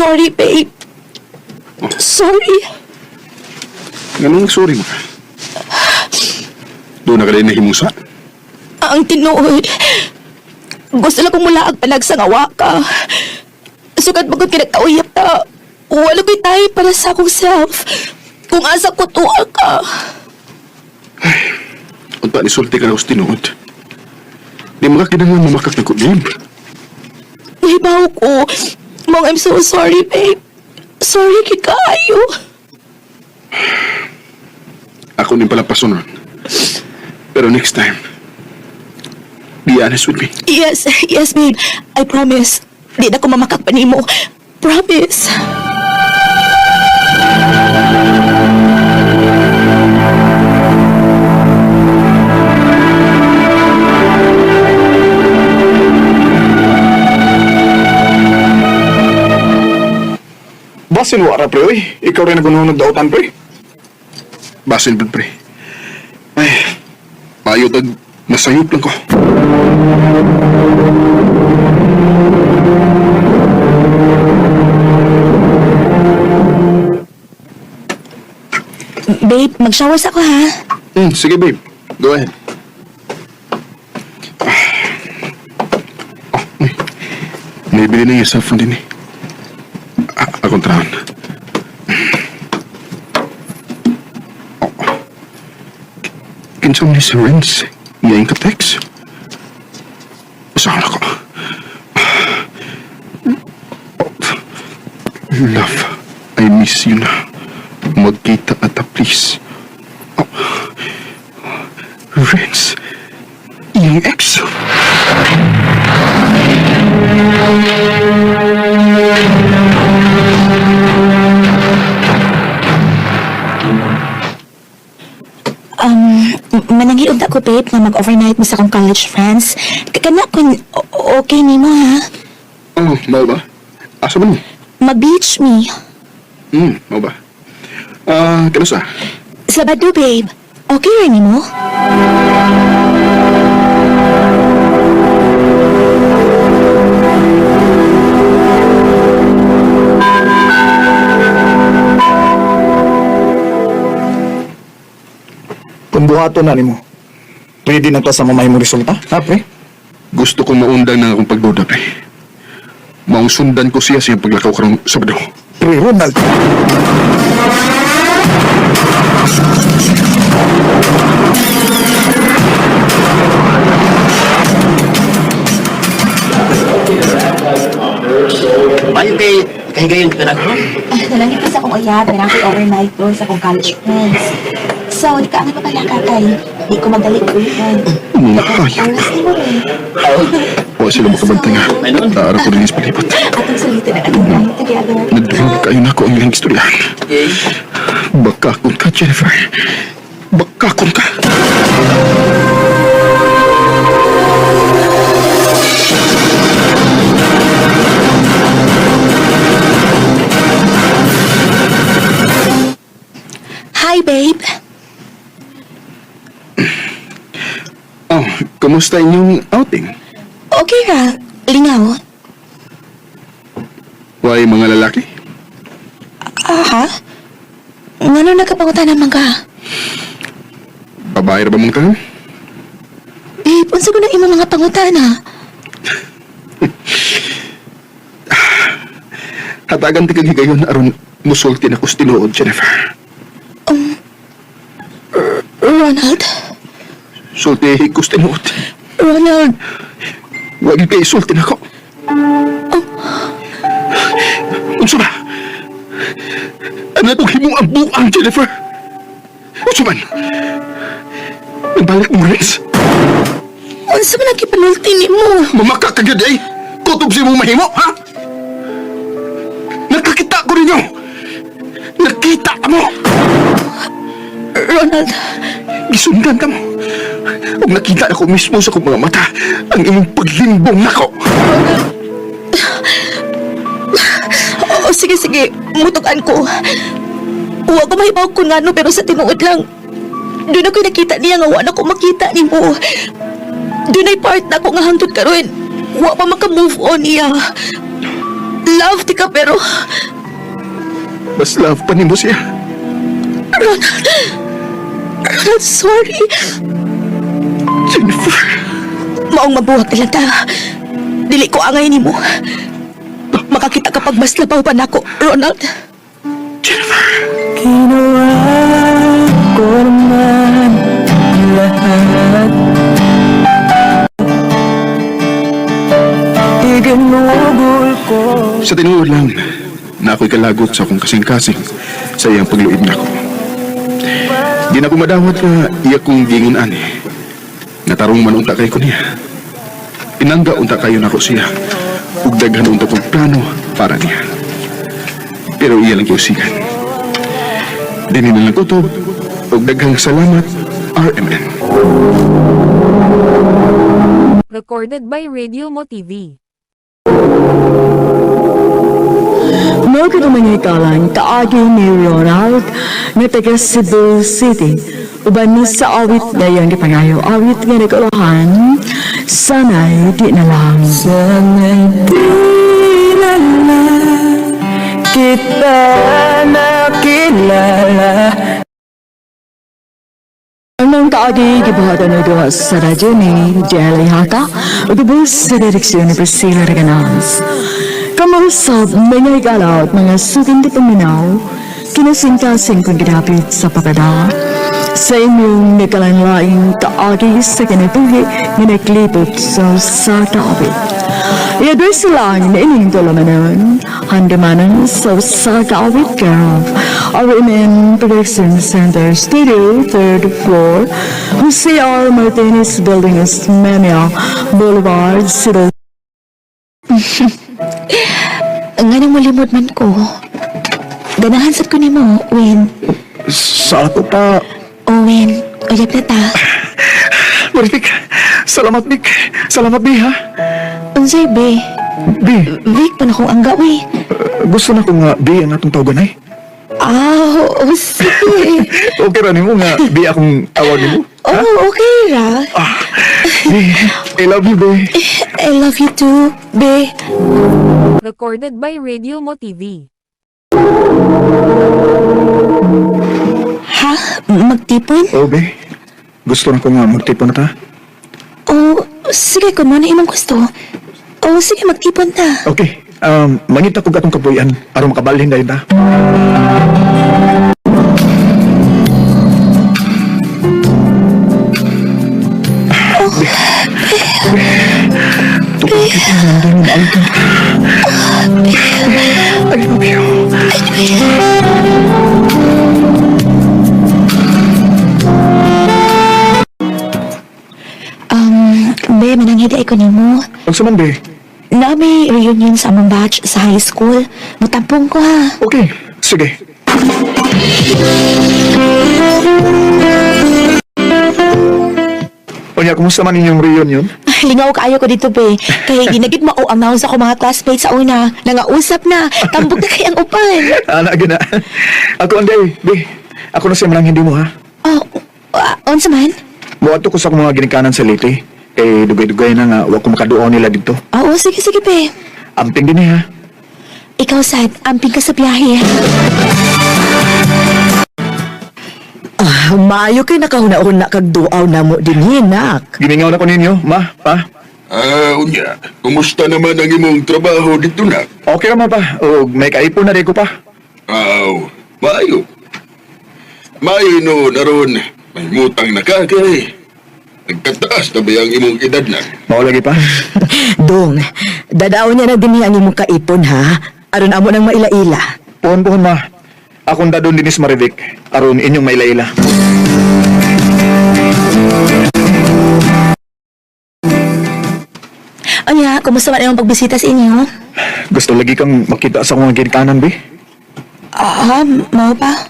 sorry babe. Sorry. Ganun sorry mo ka. Doon na ka rin nahimusa. Ang tinuod. Gusto lang kong mulaag panag sa ngawa ka. Sukat bagod kinagkauyap ta. Wala ko'y tayo para sa akong self. Kung asa ko tuwa ka. Unta ni sulti ka na sa tinuod. Di mo ka kinahanglan mamakak na ko, babe. Nahibaw ko. Mong, I'm so sorry, babe. Sorry kay kaayo. Ako nin pala pasunod. Pero next time, be honest with me. Yes, yes, babe. I promise. Di na ko mamakak pa nimo. Promise. Basin wa ra pre oy. Ikaw rin nagununod dautan pre. Basin pud pre. Ay, payo tag nasayop lang ko. Babe, mag-shower sa ako, ha? Sige babe, go ahead. Oh, uy. Naibili na yung cellphone din eh. Ah, akong traon. Oh. Kinsa man ni si Renz? Iyang ka-text? Usahan ako. Oh. Love, I miss you na. Magkita ata please. Oh. Renz, iyang ex. Mananghiod ako, babe, na mag-overnight mo sa akong college friends. Kana kung okay nimo, ha? Oh, mau ba? Asa ba mo? Mag-beach me. Mau ba? Ah, kano sa? Sabado, babe. Okay rin nimo? Kung buhaton na nimo, ready na ta sa mamahimong resulta, ha pre? Gusto kong maundang ng akong pagduda, pre. Maong sundan ko siya sa iyang paglakaw karong Sabado. Pre Ronald. Mayo kay kahigayon kita na ko. Ah, nalangit pa sa akong uyab, na ako'y overnight doon sa akong college friends. So, di ka ang mapala ka kay di ko magdali ko weekend. Mga hayop. Oras ni mo eh. Wa sila makabantay nga. Naara ko rin sa palibot. Atong sulitin ang atong night together. Nagdurog kayo na ako ang ilang istoryahan. Bakakon ka, Jennifer. Bakakon ka. Hi, babe. Oh, kumusta inyong outing? Okay ra. Lingaw. Why mga lalaki? Aha. Ngano nagkapangutan naman ka? Babae ra ba mong tanong? Babe, unsa ko nang imong mga pangutana? Hatagan ti kag higayon aron musulti na kus tinuod, Jennifer. Ronald? Sulti kus tinuod. Ronald, Wag kay sulti nako. Unsa Imo ang buang, Jennifer. Unsa man? Nagbalik mo, Rex. Unsa man ang kipanulti nimo? Mamaka ka gyud eh. Kutob sa imong mahimo, ha? Nakakita ko ninyo. Nakita mo. Ronald, Gisundan ka mo. Ug nakita ako mismo sa akong mga mata ang imong paglimbong nako. oo, sige, sige. Mutukan ko. Wa ko mahibaw kung ngano pero sa tinuod lang. Doon ako nakita niya nga wa na ko makita nimo. Doon ay part na ako nga hangtod karon. Wa pa maka-move on niya. Love ti ka pero Mas love pa nimo siya. Ronald, Ronald, sorry. Jennifer. Maong mabuhat na lang ta. Dili ko angay nimo. Makakita kapag mas labaw pa nako, Ronald. Ginawa ko naman lahat. Iginugol ko. Sa tinuod lang, na ako'y kalagot sa akong kasing-kasing sa iyang pagluib nako. Di na ko madawat nga iya kong gingon ani. Natarong man unta kay ko niya. Pinangga unta kayo nako siya. Ug daghan unta kong plano para niya. Pero iya lang kiusigan. Dini na lang kutob ug daghang salamat RMN. Recorded by Radio Mo TV. Mao kito mga hikalan, kaagi ni Ronald nga taga Cebu City. Uban ni sa awit na iyang gipangayo, awit nga nagulahan, sana'y di na lang. Sana'y di na lang kita nakilala. Ang kaagi gibuhatan na duha sa radyo ni Jelly Haka ug ubos sa direksyon ni Priscilla Reganaz. Kamusab mga higala at mga suking di paminaw, kinasingkasing kung ginapit sa papada. Sa inyong nagkalanlaing kaagi sa kinabuhi nga naglibot sa sa kaawit. I-address lang na inyong dalamanan, handamanan sa sa kaawit care of RMN Production Center Studio, third floor, Jose R. Martinez Building, Osmeña Boulevard, Cebu. Nga nang malimod man ko. Ganahan sad ko nimo, Win. Sa ato pa, Owen, uyab na ta. Marivic, salamat Vic. Salamat Bi ha. Unsay be? Bi, Vic pa na akong angga, we. gusto na ko nga Bi ang atong tawagan ay. Ah, oo, sige. Okay ra nimo nga Bi akong tawag nimo. Oh, okay ra. Bi, I love you Bi. I love you too, be. Recorded by Radio Mo TV. Ha? Magtipon? Oh Bi, gusto na ko nga magtipon na ta. Oh, sige, kung mo na imong gusto. Oh, sige, magtipon ta. Okay. Mangita ko atong kabuyan aron makabalhin dahil ta. I love you. Be, mananghidi ay ko nimo. Unsa man be? Na may reunion sa among batch sa high school. Mutampong ko ha. Okay, sige. Unya, kumusta man inyong reunion? Lingaw kaayo ko dito, be. Kay ginagid mao-announce ako mga classmates sa una. Nangausap na. Tambog na kay ang upan. Ana, gina. Ako, anday, be. Ako na siya manang hindi mo, ha? Oh, unsa man? Muadto ko sa akong mga ginikanan sa Leyte. Kay dugay-dugay na nga, wa ko makaduo nila dito. Oo, sige, sige, be. Amping din eh, ha? Ikaw, sad, amping ka sa biyahe. Ah, maayo kay nakahuna-huna kag duaw na mo din hinak. Gimingaw na ko ninyo, ma, pa. Ah, unya, kumusta naman ang imong trabaho dito na? Okay ra ma pa. O, may kaipon na rin ko pa. Aw, maayo. Maayo no, naron, may mutang na ka kay. Nagkataas na ba ang imong edad na? Mao lagi pa. Dong, dadaw niya na din ang imong kaipon ha. Aron amo nang maila-ila. Puhon-puhon ma. Akong dadon dinis Marivic, aron inyong mailaila. Anya, kumusta man imong pagbisita sa inyo? Gusto lagi kang makita sa akong ginikanan, be. Ah, mao pa?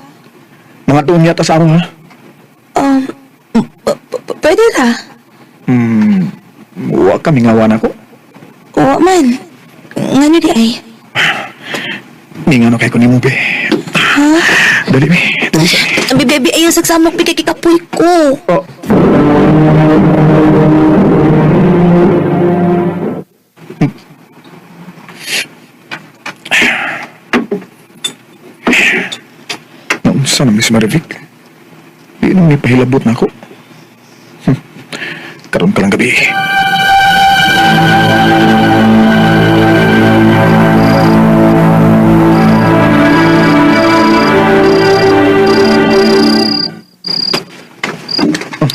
Mga tuon yata sa among, ha? Um, pwede ra. Wa ka mingawan ako. Wa man. Ngano di ay? Mingano kay ko nimo, be. Ha? Dali, be. Dali sa. Abi, baby, ayaw sagsamok, bigay kikapoy ko. Oh. Naunsa na, Miss Marivic? Di nang ipahilabot na ako. Karon ka lang gabi.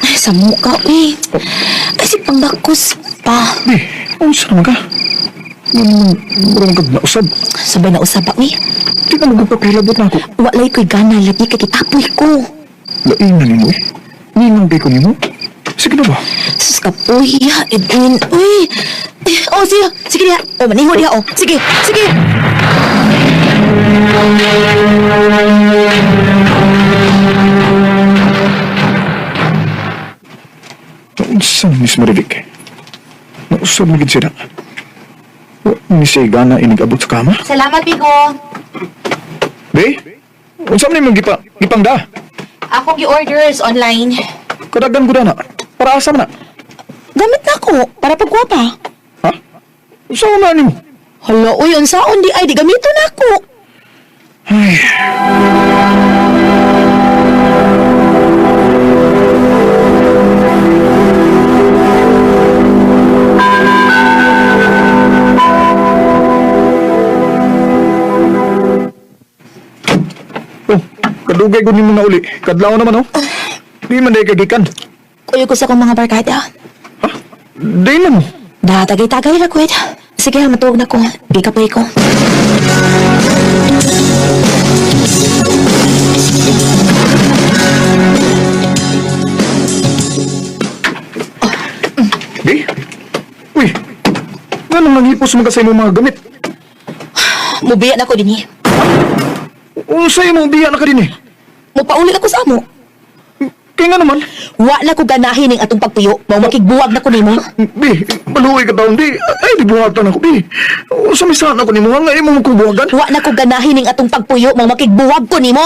Ay, sa muka, uy. Ay, si panggakos pa. Di, unsa naman ka? Nga naman, murang kag nausab. Sabay na usaba, uy. Di na magpapahilabot na ako. Walay ko'y gana lagi kay kikapoy ko. Lain na nimo eh. Ninong kay ko nimo. Sige na ba? Sus kapoy, ya, Edwin. Uy. Eh, oh, sige. Sige diha. Oh, maniho diha, oh. Sige, sige. Naunsa na, Miss Marivic? Nausab na gid sila. Wa ni siya gana inigabot sa kama. Salamat, Bigo. Be, unsa man imong gipa, gipangda? Ako gi-orders online. Kadagan ko na. Para asa man na? Gamit na ako para pagkwapa. Ha? Unsa man nimo? Hala, uy, unsaon di ay di gamito na ako. Ay. Oh, kadugay ko nimo na uli. Kadlaw naman oh. Di man day kagikan. Kuyo ko sa akong mga barkada. Ha? Day na mo. Da, tagay-tagay ra kwet. Sige, matuog na ko. Gikapoy ko. Di? Uy. Nganong nanghipos man ka sa imong mga gamit? Mubiya na ko dinhi. Unsa imong biya na ka din eh? Mupauli ako sa amo. Kaya nga naman. Wa na ko ganahin ning atong pagpuyo. Mao makigbuwag na ko nimo. Bi, maluoy ka taon, di. Ay, di buhatan ako, bi. Unsa may saan ako nimo nga imo mo buhagan? Wa na ko ganahin ning atong pagpuyo. Mao makigbuwag ko nimo.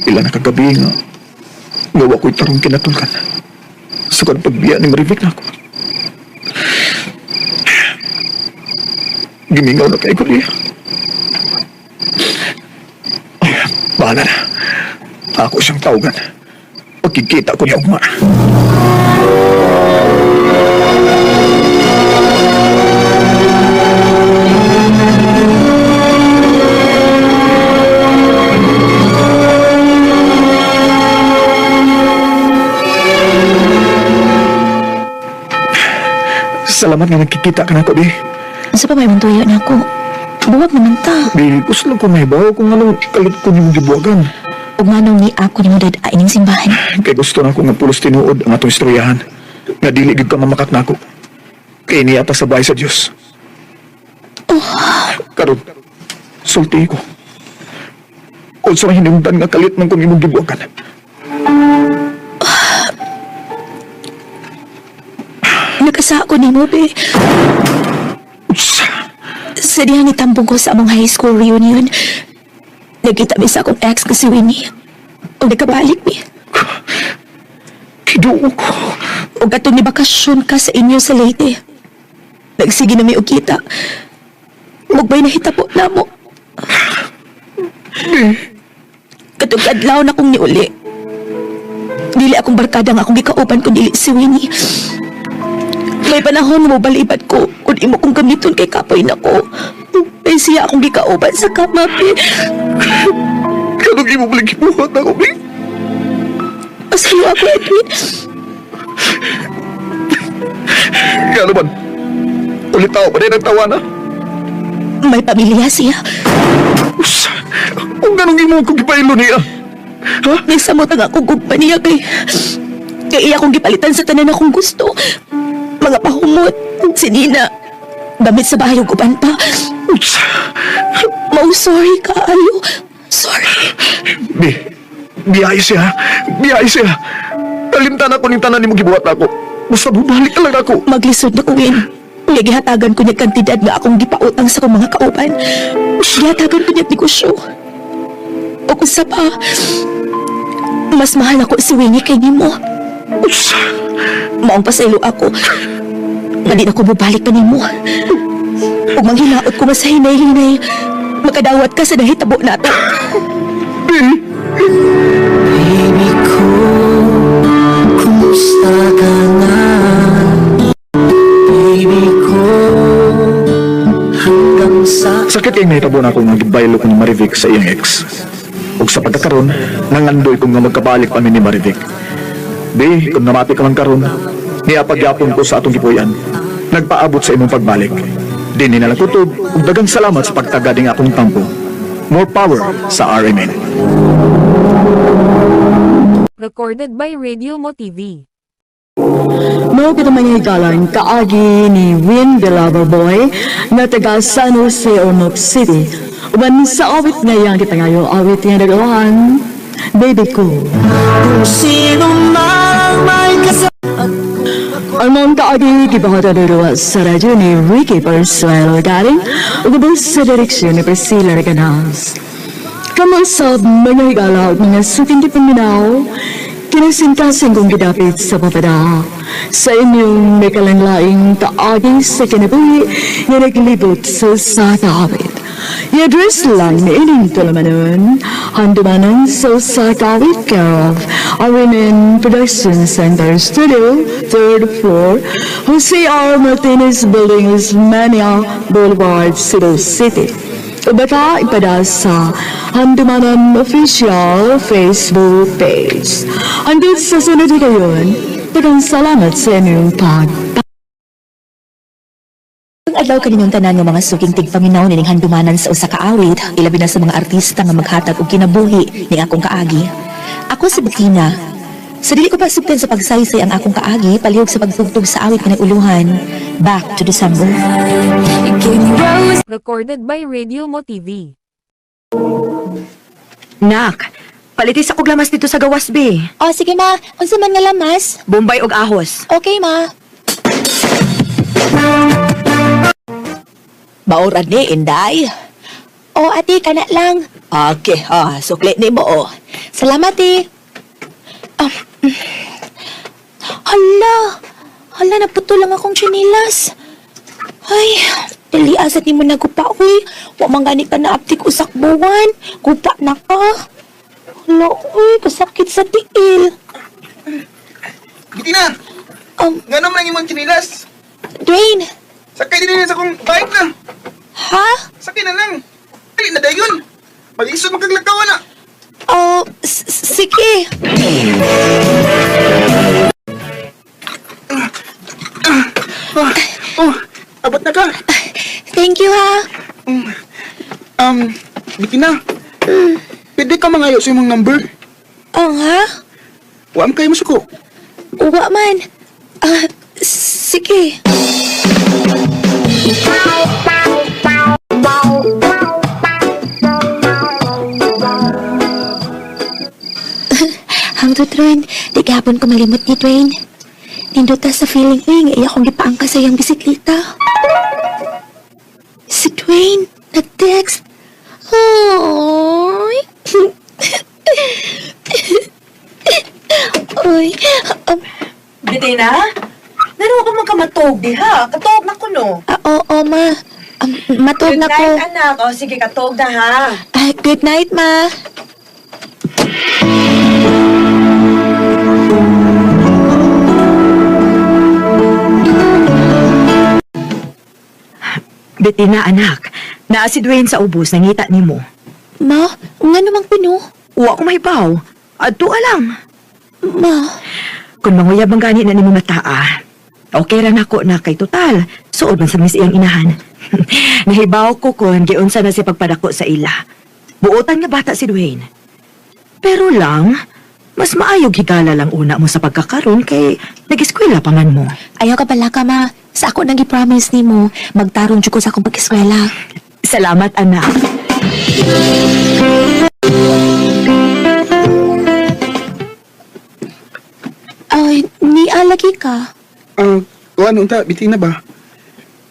Pila na kagabi nga. Gawa ko'y tarong kinatulkan. Sukad pagbiya ni Marivic na ako. Gimingaw na kay ko niya. Ay, bahala na. Ako siyang tawagan. Pagkikita ko niya ugma. Salamat nga nagkikita ka na ko, bi. Unsa pa may imong tuyo na ako? Buwag naman ta. Bi, gusto lang ko mahibaw kung anong kalit ko niyong gibuwagan. Ug manong ni ako nimo dad-a ining simbahan. Kay gusto na ko nga pulos tinuod ang atong istoryahan. Nga dili gyud ka mamakak nako. Kay niya ta sa bahay sa Dios. Karon sulti ko. Unsa may hinungdan nga kalit man kung imong gibuwagan. Nakasa ko nimo be. Unsa? Sa diha ni tambong ko sa among high school reunion. Nagkita mi sa akong ex ko si Winnie. Ug nagkabalik mi. Kiduo ko. Ug atong ni bakasyon ka sa inyo sa Leyte. Nagsige na mi og kita. Mugbay nahitabo na mo. Katong adlaw na kong niuli. Dili akong barkada nga akong gikauban kun dili si Winnie. May panahon mo balibad ko kung imo kong gamiton kay kapoy na ko. May siya akong gikauban sa kama, be. Kanong imo balik gibuhat ako, bi? Pasaylo ako, Edwin. Kaya naman, ulit ako pa rin ang tawa na. May pamilya siya. Usa, kung ganong imo kong gipailo niya. Ha? Nagsamot ang akong gugma niya kay iya akong gipalitan sa tanan akong gusto. Mga pahumot, sinina, damit sa bahay ug uban pa. Usa, Mau sorry ka, ayo. Sorry. bi, biyay siya. Biyay siya. Kalimtan ako ning tanan nimo gibuhat ako. Basta bubalik lang ako. Maglisod na ko, Win. Kaya gihatagan ko niya kantidad nga akong gipautang sa akong mga kauban. Gihatagan ko niya negosyo. O kung sa pa, mas mahal ako si Winnie kay nimo. Usa, Maong pasaylo ako. Nga di na ko bubalik pa nimo. Ug manghinaot ko mas hinay-hinay. Makadawat ka sa nahitabo nato. bi. Baby ko, kumusta ka na? Baby ko, hanggang sa Sakit kay nahitabo na ako nga gibaylo ko ni Marivic sa iyang ex. Ug sa pagkakaron, nangandoy ko nga magkabalik pa mi ni Marivic. Bi, kung namati ka man karon, niya pagyapon ko sa atong gipuy-an. Nagpaabot sa imong pagbalik. Dinhi na lang kutob, ug daghang salamat sa pagtaga ning akong tampo. More power sa RMN. Recorded by Radio Mo TV. Mao kita mga higalan kaagi ni Win the Lover Boy nga taga San Jose, Ormoc City. Uban sa awit nga iyang gipangayo awit nga nagawahan, Baby Ko. kung sino mang may kasama. Ang mga kaagi gibahata dito sa radyo ni Ricky Persuelo Garing ug ubos sa direksyon ni Priscilla Reganas. Kamusab mga higala ug mga suking gipaminaw, kinasingkasing kong gidapit sa papada. Sa inyong may kalanlaing kaagi sa kinabuhi nga naglibot sa sakawit. I-address lang ni ining tulamanon, handumanan sa sakawit care of RMN Production Center Studio, 3rd floor, Jose R. Martinez Building, Osmania Boulevard, Cebu City. O baka ipada sa Handumanan Official Facebook page. Hanggang sa sunod gayon, daghang salamat sa inyong pag Ang adlaw kaninyong tanan nga mga suking tigpaminaw nining handumanan sa usa ka awit, ilabi na sa mga artista nga maghatag og kinabuhi ning akong kaagi. Ako si Bettina. Sa dili ko pa sugtan sa pagsaysay ang akong kaagi, palihog sa pagtugtog sa awit nga uluhan. Back to December. Recorded by Radio Mo TV. Nak, palitis ako lamas dito sa gawas, be. Oh, sige ma, unsa man nga lamas? Bombay og ahos. Okay ma. Maura ni, Inday. Oh, ate, kana lang. Okay, sukli ni mo, oh. Salamat eh. Hala, hala, naputo lang akong tsinelas. Ay, dali asa ni mo nagupa, uy. Wa man gani ka na aptik usak buwan. Gupa na ka. Hala, uy, kasakit sa tiil. Gitina, ngano man ang imong tsinilas? Dwayne, Sakay din sa akong bike na. ha? Sakay na lang. Dali na dayon. Mag-isod magkaglakaw na. Oh, sige. Oh, abot na ka. Thank you, ha. Bitina. Pwede ka mangayo sa imong number. Oh, ha? Wa man kayo masuko. Uwa man. Ah, sige. Hangtod ron, di gapon ko malimot ni Dwayne. Nindot ta sa feeling eh, nga iya kong gipaangka sa iyang bisikleta. Si Dwayne, nag-text. Oy. Oy, Bettina? Nano ka man kamatog diha? Katog na ko no. Ah, oo, ma. Matog Good na ko. night, anak. O sige, katog na ha. Ah, good night, ma. Bettina, anak. Naa si Dwayne sa ubos, nangita nimo. Ma, nga naman kuno. Wa ko mahibaw. Adto ka lang. Ma, Kung manguyab ang gani na nimo nga taa, okay ra nako na kay total. Suod man sa mis iyang inahan. Nahibaw ko kon giunsa na si pagpadako sa ila. Buotan nga bata si Dwayne. Pero lang, mas maayog higala lang una mo sa pagkakaroon kay nag-eskwela pa man mo. ayaw ka pala ka, ma. Sa ako nang gi-promise nimo, magtarong jud ko sa akong pag-eskwela. Salamat, anak. Ay, nialagi ka. Ah, kuan unta, bitin na ba?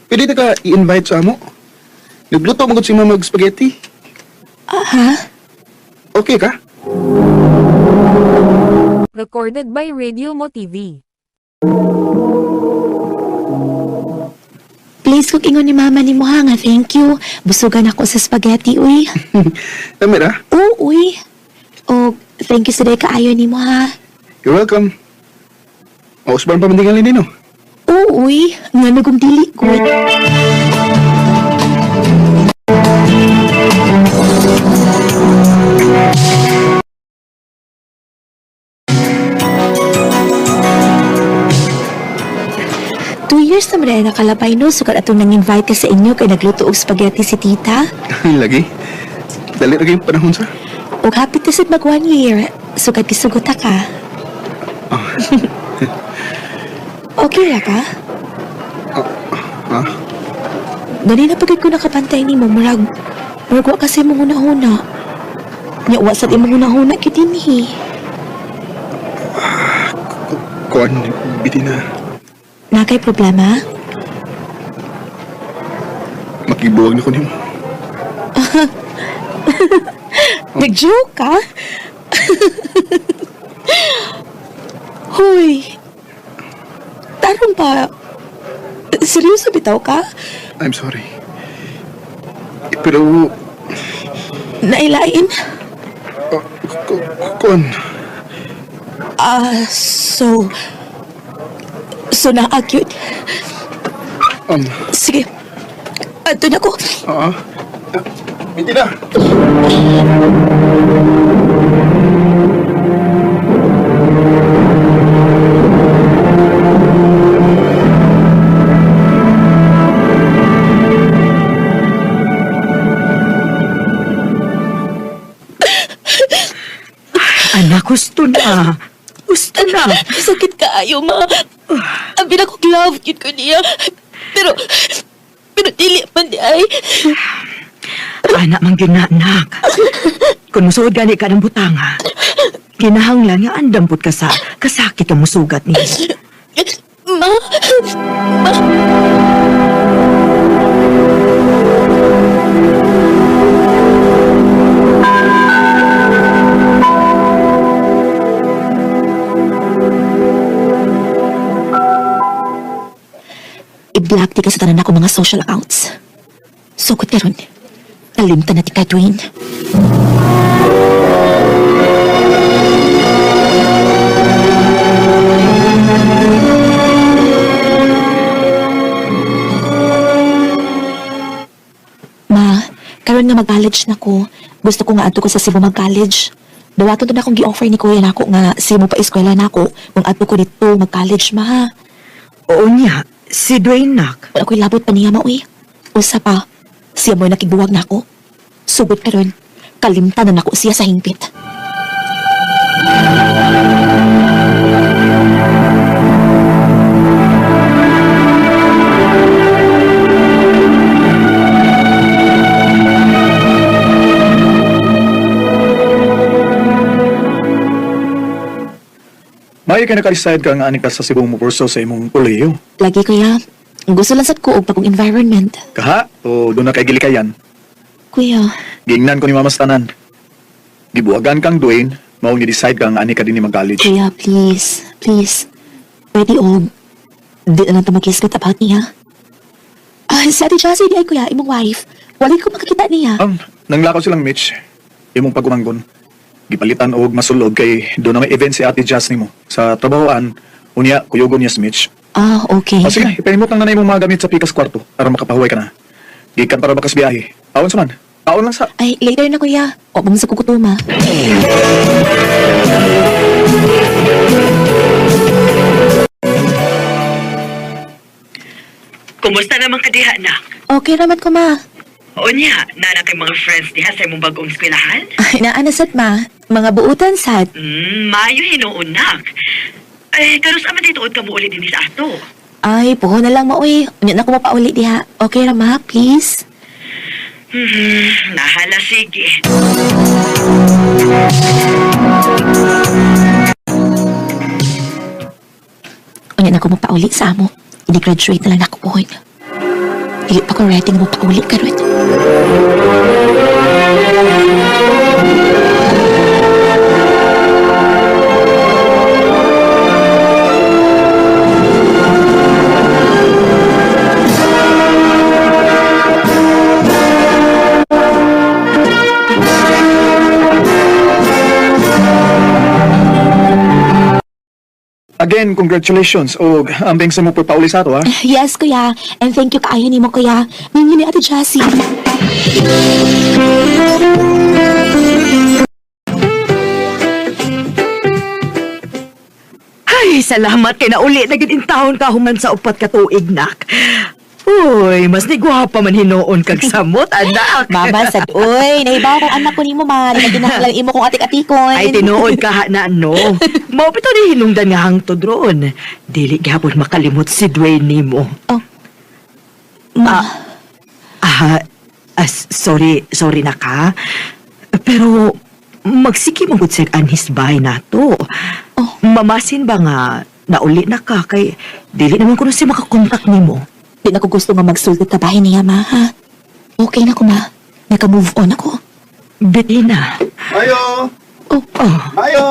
Pwede ta ka i-invite sa amo? Nagluto mo si mama og spaghetti. Ah, ha? Okay ka? Recorded by Radio Mo TV. Please kung ingon ni mama ni mo ha nga thank you. Busugan ako sa spaghetti, uy. Tama ra? Oo, uy. O, thank you sa day kaayo ni mo ha. You're welcome. Mausban pa man tingali nino. Oo, uy. Nga nagong dili ko. 2 years na mo na nakalabay no, sukat atong nang-invite ka sa inyo kay nagluto og spaghetti si tita. Lagi. Dali ra kayong panahon sa. Og happy to sit mag 1 year, sukat gisugot ka. Okay ra ka? Ha? Dali na pagid ko nakapantay nimo murag murag wa kasi mong hunahuna. Nya wa sad imong hunahuna gyud dinhi. Kuan, bitin na. Na kay problema? Makibuwag na ko nimo. Nag-joke ka? Hoy. Tarong pa. Seryoso bitaw ka? I'm sorry. Pero, Nailain? kuan, Ah, so... So na-acute. Sige. Ato na ko. ah, bitin na. Anak, gusto na. Gusto na. Sakit kaayo, ma. Ang pinakong love yun ko niya. Pero, pero dili man di ay. Anak man gyud na, anak. Kung musuod gani ka ng butanga, kinahanglan nga andampot ka sa kasakit ang musugat niya. Ma, ma. I-block di ka sa tanan ako mga social accounts. Sugod karon. Kalimtan na ti ka, Dwayne. Ma, karon nga mag-college na ko. Gusto ko nga adto ko sa Cebu mag-college. Dawaton to na akong gi-offer ni kuya nako nga Cebu pa eskwela nako kung adto ko dito mag-college ma. Oo niya, si Dwayne nak. Wala ko'y labot pa niya maoy. Usa pa, siya mo'y nakigbuwag na ako. Sugod karon, kalimtan na nako siya sa hingpit. Maayo kay naka-decide ka nga ani ka sa Cebu mo kurso sa imong kolehiyo. Lagi kuya, gusto lang sad ko og bagong environment. Kaha o doon na kay gilikayan. Kuya, Giingnan ko ni Mama sa tanan. Gibuwagan kang Dwayne, mao ni decide ka nga ani ka dinhi mag-college. kuya, please, please. Pwede og di na lang ta mag-iskat about niya. Ah, si Ate Chelsea, di ay kuya, imong wife. Wala ko makakita niya. Nanglakaw silang Mitch, imong pagumanggon. Gipalitan og masulod kay doon na may event si Ate Jazz nimo sa trabahoan. Unya, kuyugon niya si Mitch. Ah, okay. O sige, ipahinimot lang na na imong mga gamit sa pikas kwarto para makapahuway ka na. Gikan para bakas biyahe. Awan sa man. Kaon lang sa... Ay, later na kuya. O, sa kukutuma. Kumusta naman ka diha, nak? Okay raman ko, ma. Unya, nana kay mga friends diha sa imong bagong eskwelahan? Ay, naana sad, ma. Mga buutan sad. Maayo hinuon, nak. Ay, karos aman dito ka mo ulit din sa ato. Ay, puho na lang mo, uy. Unya na ko mapauli diha. Okay ra, ma, please. Nahala, sige. Unya na ko mapauli sa amo. Ini-graduate na lang ako pohon. Dili pa ko ready nga mapauli karon. Again, congratulations. O, ambing sa mo pagpauli sa ato, ha? Yes, kuya. And thank you kaayo nimo, kuya. Ninyo ni Ate Jassy. Ay, salamat kay nauli na gid intawon ka human sa upat ka tuig, nak. Uy, mas ni gwapa man hinuon kag samot, anak. Mama, sad, uy, nahibaw kong anak ko nimo, ma. Di na kinahanglan imo kong atik-atikon. Ay, tinuod ka ha na, no. Mao pito ni hinungdan nga hangtod roon. Dili gihapon makalimot si Dwayne nimo. Oh. Ma, Sorry, sorry na ka. Pero magsiki man gud siya anhis bahay nato. Oh. Mamasin ba nga nauli na ka kay dili naman kuno siya makakontak nimo. di na ko gusto nga magsulti tabahin niya, ma, ha? Okay na ko, ma. Naka-move on ako. Bettina. Ayo! Oh, Oh, Ayo!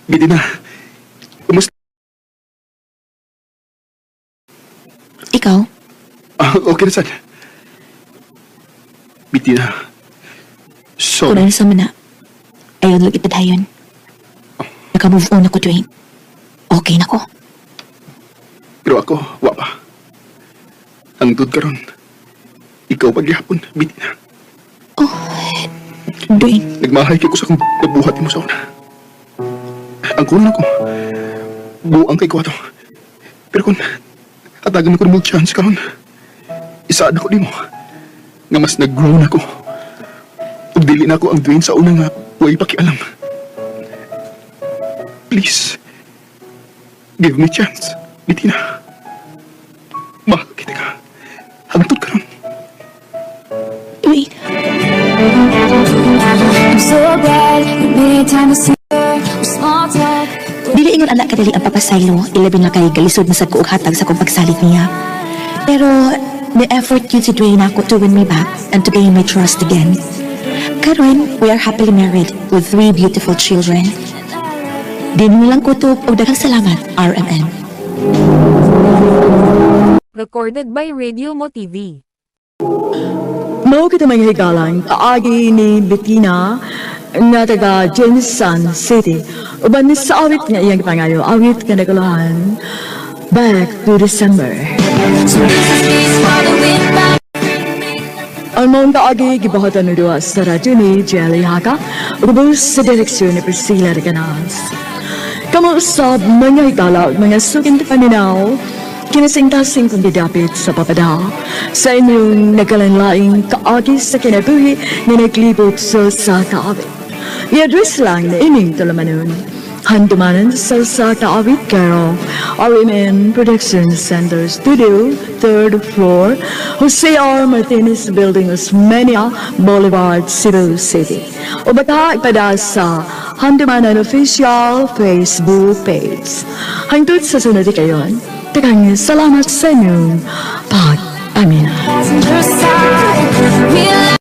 Bitina, kumusta? ikaw? Okay na sad. Bitina, sorry. Kunan sa mana. Ayaw lang ipadayon. Naka-move on ako, Dwayne. Okay na ko. Pero ako, wa pa. Ang tud karon, ikaw pagyapon, Bitina. Oh, Dwayne, Nagmahay kay ko sa akong nabuhat mo sa una. Ang kulang ko, buang kay ko ato. Pero kung atagan ko mo chance karon, isaad ako nimo nga mas nag-grow na ko. Ug dili na ako ang Dwayne sa una nga way pakialam. Please, give me chance, Bettina. Mahal kita ka. Hangtod karon. Dwayne. I'm so glad we made time to see her. Small talk. Dili ingon anak kadali ang papasaylo, ilabi na kay galisod na sad ko og hatag sa akong pagsalig niya. Pero the effort yun si Dwayne ako to win me back and to gain my trust again. Karon, we are happily married with three beautiful children. Di mo lang kutob og daghang salamat, RMN. Recorded by Radio Mo TV. Mao kita mga higalang kaagi ni Bettina nga taga Jensan City. Uban ni sa awit nga iyang pangayo, awit nga naguluhan, Back to December. Ang maong kaagi gibuhatan ni duha sa radyo ni Jelly Haka, ubos sa direksyon ni Priscilla Reganas. Kamo usab mga higala ug mga suking paminaw, kinasingkasing kong gidapit sa papada sa inyong nagkalanlaing kaagi sa kinabuhi nga naglibot sa kaawit. I-address lang na ining tulamanon. Handumanan sa Kaawit Carol, RMN Production Center Studio, third floor, Jose R. Martinez Building, Osmeña Boulevard, Cebu City. O baka ipada sa Handumanan Official Facebook page. Hangtod sa sunod kayon, daghang salamat sa inyong pag-amina. Passenger side.